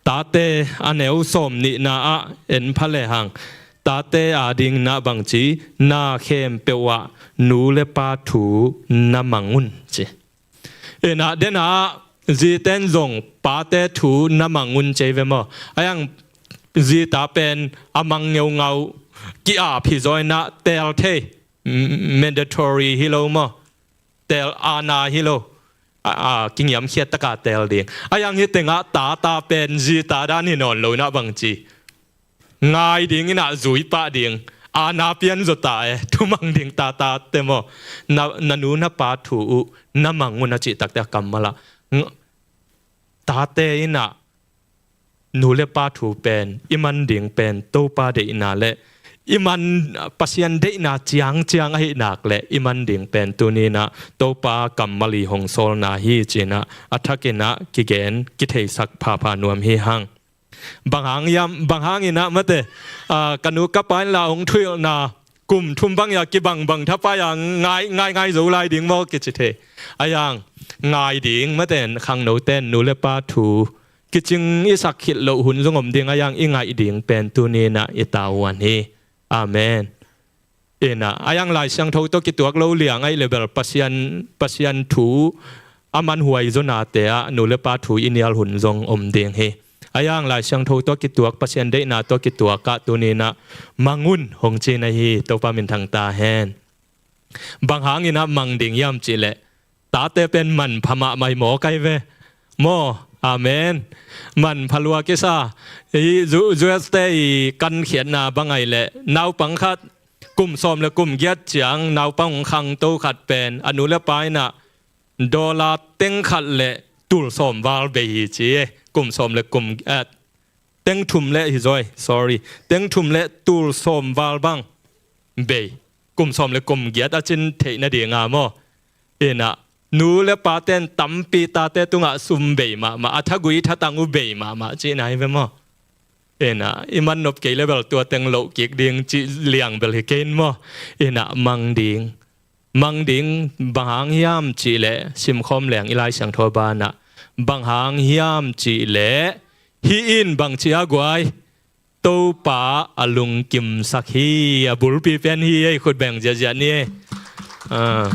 tate a neu sawm nihna ah en pha lehang, tate a ding in ah bang ci, na khempeuh ah nu le pa thu na mang un ci. In ah den ah zite in zong pate thu na mang un ci ve maw. A iang zita pen a mang ngeungau, ki-ap hi zaw in ah teel thei, m-, mandatory hi lo maw. Teel, aana hi lo. A, a, kingiamkhiat taka teel ding. A iang hih tengah tata pen zita dan hi nawn lo in ah bang ci, ngai ding in ah zui pah ding. Aana pian zaw ta e, thumang ding tatate maw. Na, na nu na pa thu uh na mang un a cih takte a kammal ah, ng-, tate in ah nu le pa thu pen i man ding pen Topa deihna le i man, Pasian deihna ciangciang ahih nak leh i man ding pen tuni in ah Topa kammal i hong sawlna hi ci in ah a thak in ah kigen, kitheisak phapha nuam hi hang. Bang hang hiam, bang hang in ah, mate, ah, ka nu ka pa in la hong thuhilhna kum thum bang a kibangbang thapai a ngai, ngai, ngai zo lai ding maw kici thei. A iang ngai ding, mate, khangnote in nu le pa thu kicing i sak khit loh hun zong om ding, a iang i ngaih ding pen tuni in ah i tavuan hi. Amen. In ah, a iang Lai Siangtho tawh kituak lo liang ahih leh bel Pasian, Pasian thu a manhuai zaw nate ah nu le pa thu i nial hun zong om ding hi. A iang Lai Siangtho tawh kituak, Pasian deihna tawh kituak ah tuni in ah mang un hong ci na hi. Topa minthang ta hen. Bang hang in ah mang ding hiam cih leh tate pen manpha mahmah hi maw, kai ve. Maw, amen. Manpha lua kisa. I U-, U S te i kankhiatna bang ahih leh naupang khat kum sawm le kum giat ciang naupang hong khangto khat pen a nu le pa in ah dollar teng khat le tul sawm val bei hi ci e. Kum sawm le kum, eh, teng thum le hi zaw e, sorry. Teng thum le tul sawm val bang bei. Kum sawm le kum giat a cin theih nading a maw. In ah nu le pate'n tampi tate tungah sum bei mahmah, a thagui thatang uh bei mahmah cihna hi ve maw. In ah i man nop kei leh bel tua teng loh kik ding cih liang bel hi kei in maw. In ah mang ding. Mang ding bang hang hiam cih leh, simkhawm leng i Lai Siangtho banah, bang hang hiam cih leh hih in bang ci a guai, Topa a lungkimsak hi. A bulpi pen hi ei, khut beng ziahziah ni ei. Ah.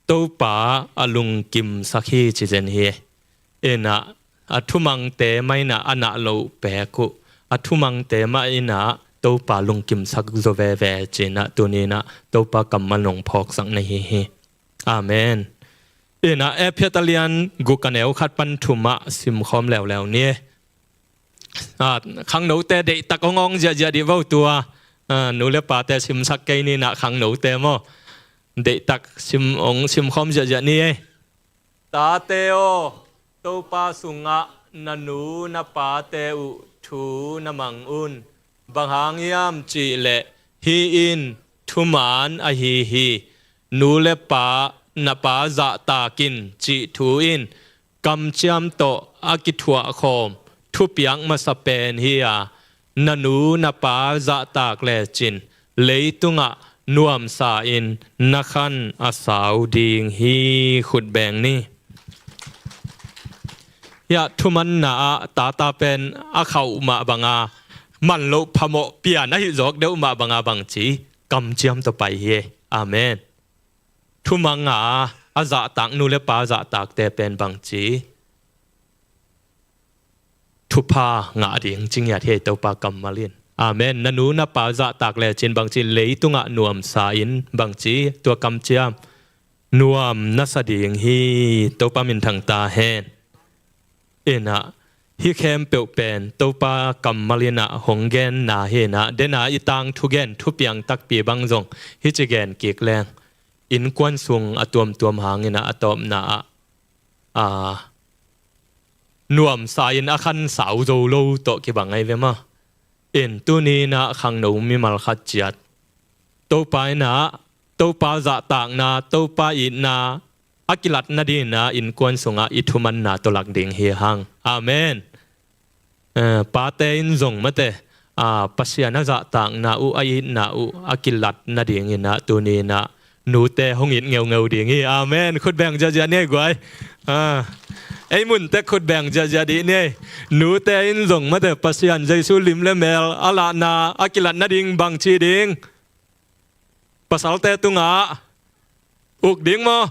Topa a lungkimsak hi ci zen hi ei. Inah a thumangte mah inah a nah loh pek uh, a thumangte mah inah Topa lungkimsak zaw veve ci-inah tuni inah Topa kammal nong phawksak na hi hi. Amen. Inah Efesa lian guk a neu khat pan thum ah simkhawm leuleu ni. Ah, khangnote deihtak hong awng ziahziah dih vo tua. Ah, nu le pate simsak kei ni inah khangnote maw. Deihtak sim hong simkhawm ziahziah ni ei. Tate aw, Topa sungah na nu na pate uh thu na mang un. Bang hang hiam cihleh hih in thuman ahi hi. Nu le pa, na pa zahtak in cih thu in kamciam tawh a kithuahkhawm thupiak masa pen hi a, na nu na pa zahtak lecin leitungah nuamsa-in na khan a sau ding hi. Khut beng ni. Hiah thumanna ah tata pen a khauh mah banga man loh phamawh pian ahi zawk deuh mah banga bangci kamciam tawh pai hi. Amen. Thumanga a zahtak nu le pa zahtakte pen bangci thupha ngah ding ci ngiat hi ei Topa kammal in. Amen. Na nu na pa zahtak lecin bangci leitungah nuamsa in bangci tua kamciam nuam na sa ding hi. Topa minthang ta hen. Inah hih khempeuh pen Topa kammal inah hong genna hi inah dena i tangthu gen thupiang takpi bang zong hih ci gen kik leng innkuan sung a tuamtuam hang inah a tawpna ah, a, nuamsa in a khan sau zo lo tawh kibang ahi ve maw. In tuni inah khangno mimal khat ciat Topa inah, Topa zahtakna, Topa itna a kilat nading inah innkuan sungah i thumanna tawh lak ding hi hang. Amen. Eh, pate in zong mate, ah, Pasian a zahtakna uh, a itna uh a kilat nading inah tuni inah nute hong it ngeungeu ding hi. Amen. Khut beng ziahziah ni ei guai. Ah, ei mun tek khut beng ziahziah dih ni ei. Nute in zong mate Pasian Jesu lim le mel a lahna a kilat nading bangci ding. Pasalte tungah uk ding maw?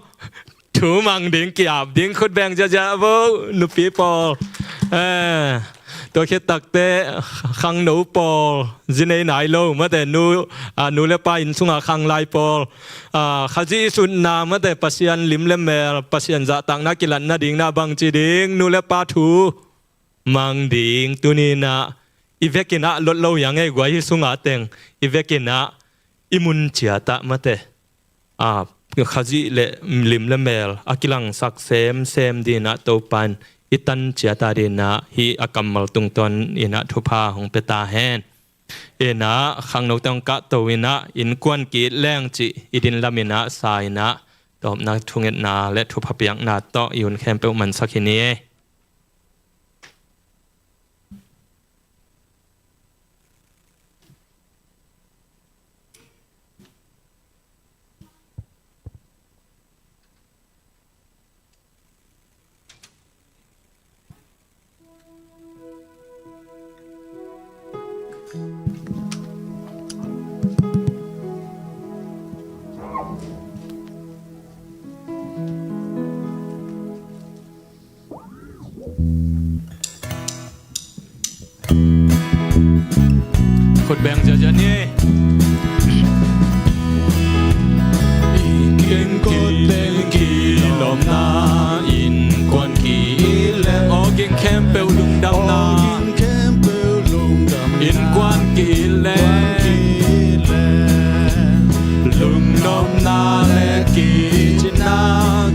Thu mang ding, ki-ap ding, khut beng ziahziah vo, nupi pawl. Eh, tua khit takteh khangno pawl, zi nei nai lo mate, nu, ah, nu le pa inn sunga khang lai pawl, ah, Khazih i sutna mate, Pasian lim le mel, Pasian zahtakna kilat nading na bangci ding, nu le pa thu mang ding. Tuni inah i vekin ah lot lo hi a ngei guai, hih sunga teng i vekin ah i mun ciat ah mate, a, Khazih le lim le mel a kilangsak semsem ding inah Topa in i tan ciat a ding inah hih a kammal tungtawn inah thupha hong pia ta hen. Inah khangnote hong kahto inah innkuan ki-it leng cih i din lam inah sa inah tawpna thungetna le thupha piakna tawh i hun khempeuh mansak hi ni ei. Khut beng ziahziah ni. I kiang kote kilawmna, innkuan ki-it leng, aw ging khempeuh lungdamna, innkuan ki-it leng, lungnopna le kicina,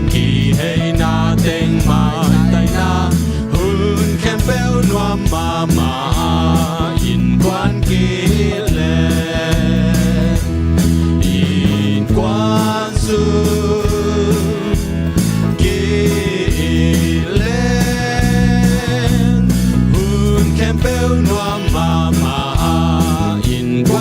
kiheina teng maitaina, hun khempeuh nuam mahmah, innkuan ki-it leng, innkuan sung ki-it leng, hun khempeuh nuam mahmah, innkuan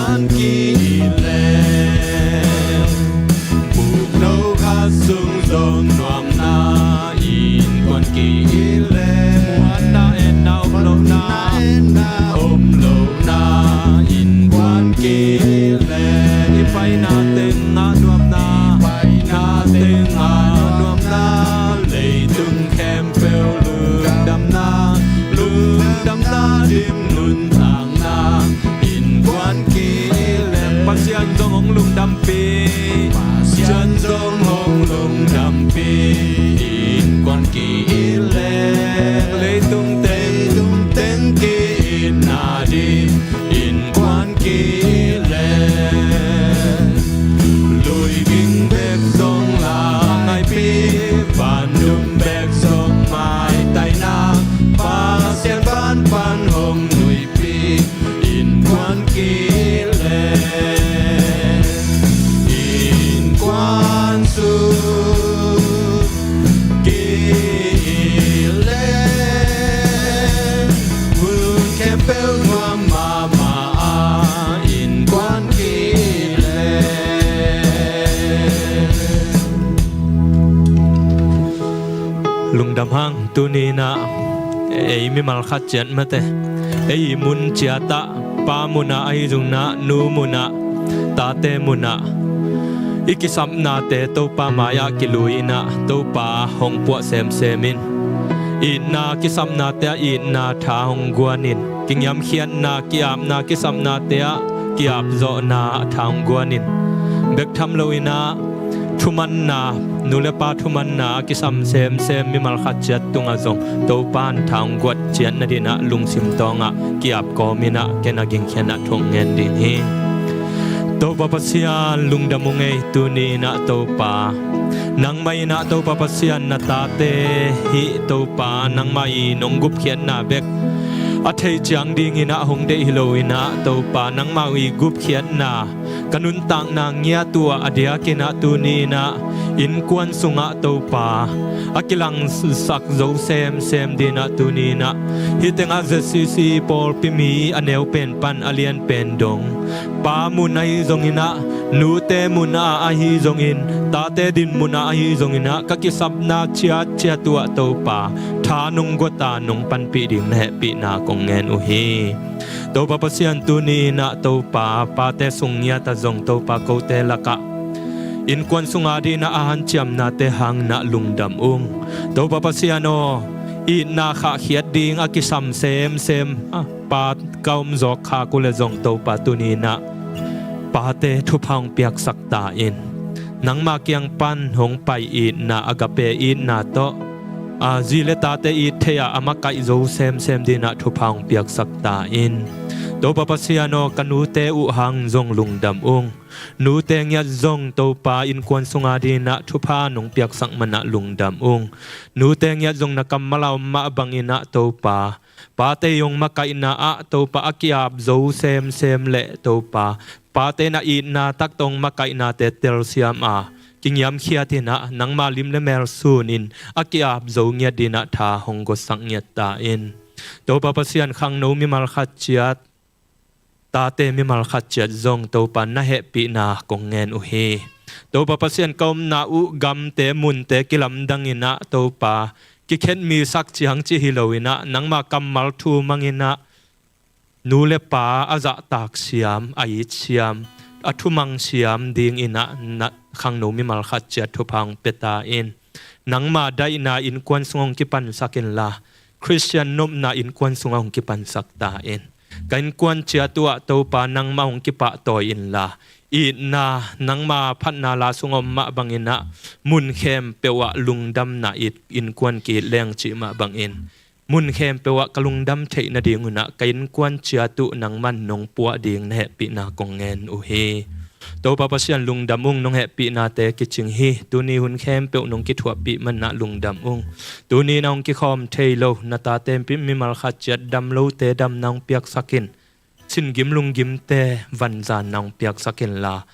Pasian zong hong lungdampih, Pasian zong hong lungdampih. Innkuan ki-it leh, leitung teng ki-it nading innkuan ki-it leh, lui ging bek zong lainaipih, van dum bek zong maitaina, Pasian van pan hong nuipih. Innkuan ki-it leh, innkuan sung ki-it leh, hun khempeuh nuam mahmah a, innkuan ki-it leh. Lungdam hang. Tuni in ah ei mimal khat ciat mate, ei mun ciat ah, pa mun ah ahi zongin ah, nu mun ah, tate mun ah, i kisapnate Topa mai-ah kilui in ah, Topa hong puah semsem in. Itna kisapnate ah itna tha hong guan in. Kingiamkhiatna, ki-apna kisapnate ah ki-apzawhna tha hong guan in. Bek tham lo in ah, thumanna, nu le pa thumanna a kisam semsem mimal khat ciat tungah zong Topa in tha hong guat ciat nading ah lungsim tawngah ki-ap kawm in ah, ken a gingkhiatna thu hong ngen ding hi. Topa Pasian lungdam ung ei, tuni in ah Topa, nangmah in ah Topa Pasian na tate hih Topa, nangmah i nong gupkhiatna bek a thei ciang dingin ah hong deih hi lo in ah Topa, nangmah i gupkhiatna ka nuntakna ngiat uh ah a diakin ah tuni in ah innkuan sungah Topa a kilangsak zo semsem dingin ah tuni in ah hih tengah Z C C pawlpi mi a neu pen pan a lian pen dong, pa mun ahi zongin ah, nute mun ah ahi zongin, tate din mun ah ahi zongin ah, ka kisapna ciatciat uh ah Topa, tha nong guat a nong panpih ding na hehpihna kong ngen uh hi. Topa Pasian, tuni in ah Topa, pate sung ngiat ah zong Topa, kote lakah innkuan sung a dingin ah a hanciamnate hang in ah lungdam ung. Topa Pasian aw, itna khahkhiat ding a kisam semsem a pa ka om zawk khak uh leh zong Topa, tuni in ah pate thupha hong piaksak ta in. Nangma kiang pan hong pai itna, agape itna tawh, a, zi le tate it thei a, a makaih zo semsem dingin ah thupha hong piaksak ta in. Topa Pasian aw, ka nute uh hang zong lungdam ung. Nute ngiat zong Topa, innkuan sung a dingin ah thupha nong piaksak man ah lungdam ung. Nute ngiat zong na kammal a om mah bangin ah Topa, pate i hong makaihna ah Topa, a ki-ap zo semsem leh Topa, pate na itna tak tawh hong makaihnate telsiam a, kingiamkhiat in ah nangma lim le mel sunin a ki-ap zo ngiat dingin ah tha hong guatsak ngiat ta in. Topa Pasian, khangno mimal khat ciat, tate mimal khat ciat zong Topa na hehpihna kong ngen uh hi. Topa Pasian, ka omna uh gamte munte kilamdang in ah Topa, kikhetmisak ciang cih hi lo in ah nangma kammal thu mang in ah nu le pa a zahtak siam, a it siam, a thumang siam dingin ah na khangno mimal khat ciat thupha hong pia ta in. Nangma daihna innkuan sungah hong kipansak inla, Khristian nopna innkuan sungah hong kipansak ta in. Ka innkuan ciat uh ah Topa, nangmah hong kipahtawi inla, itna, nangma phatna la sungah om mah bangin ah, mun khempeuh ah lungdamna it, innkuan ki-it leng cih mah bangin, mun khempeuh ah ka lungdam theih nadingun ah ka innkuan ciat uh nangman nong puah ding na hehpihna kong ngen uh hi. Topa Pasian, lungdam ung, nong hehpihnate kicing hi. Tuni hun khempeuh nong kithuahpih man ah lungdam ung. Tuni na hong kikhawm thei lo na tate mimal khat ciat dam lote damna hong piaksak in. Singim lunggimte vanzanna hong piaksak inla,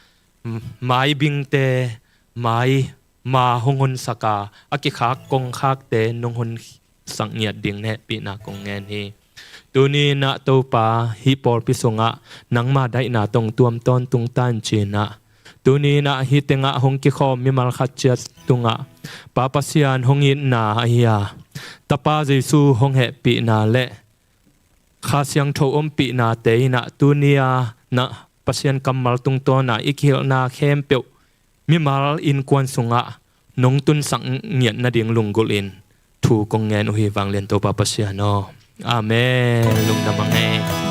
maibingte mai ma hong honsak a, a kikhak kongkhakte nong honsak ngiat ding na hehpihna kong ngen hi. Tuni in ah Topa, hih pawlpi sungah nangma daihna tawh hong tuam tawntung ta in ci-in ah, tuni in ah hih tengah hong kikhawm mimal khat ciat tungah Pa Pasian hong itna ahi a, Tapa Jesu hong hehpihna le Kha Siangtho ompihnate in ah tuni a na Pasian kammal tungtawn a i kihilhna khempeuh mimal innkuan sungah nong tunsak ngiat nading lunggulh in thu kong ngen uh hi, vanglian Topa Pasian aw. Amen. Lungdam a ngei.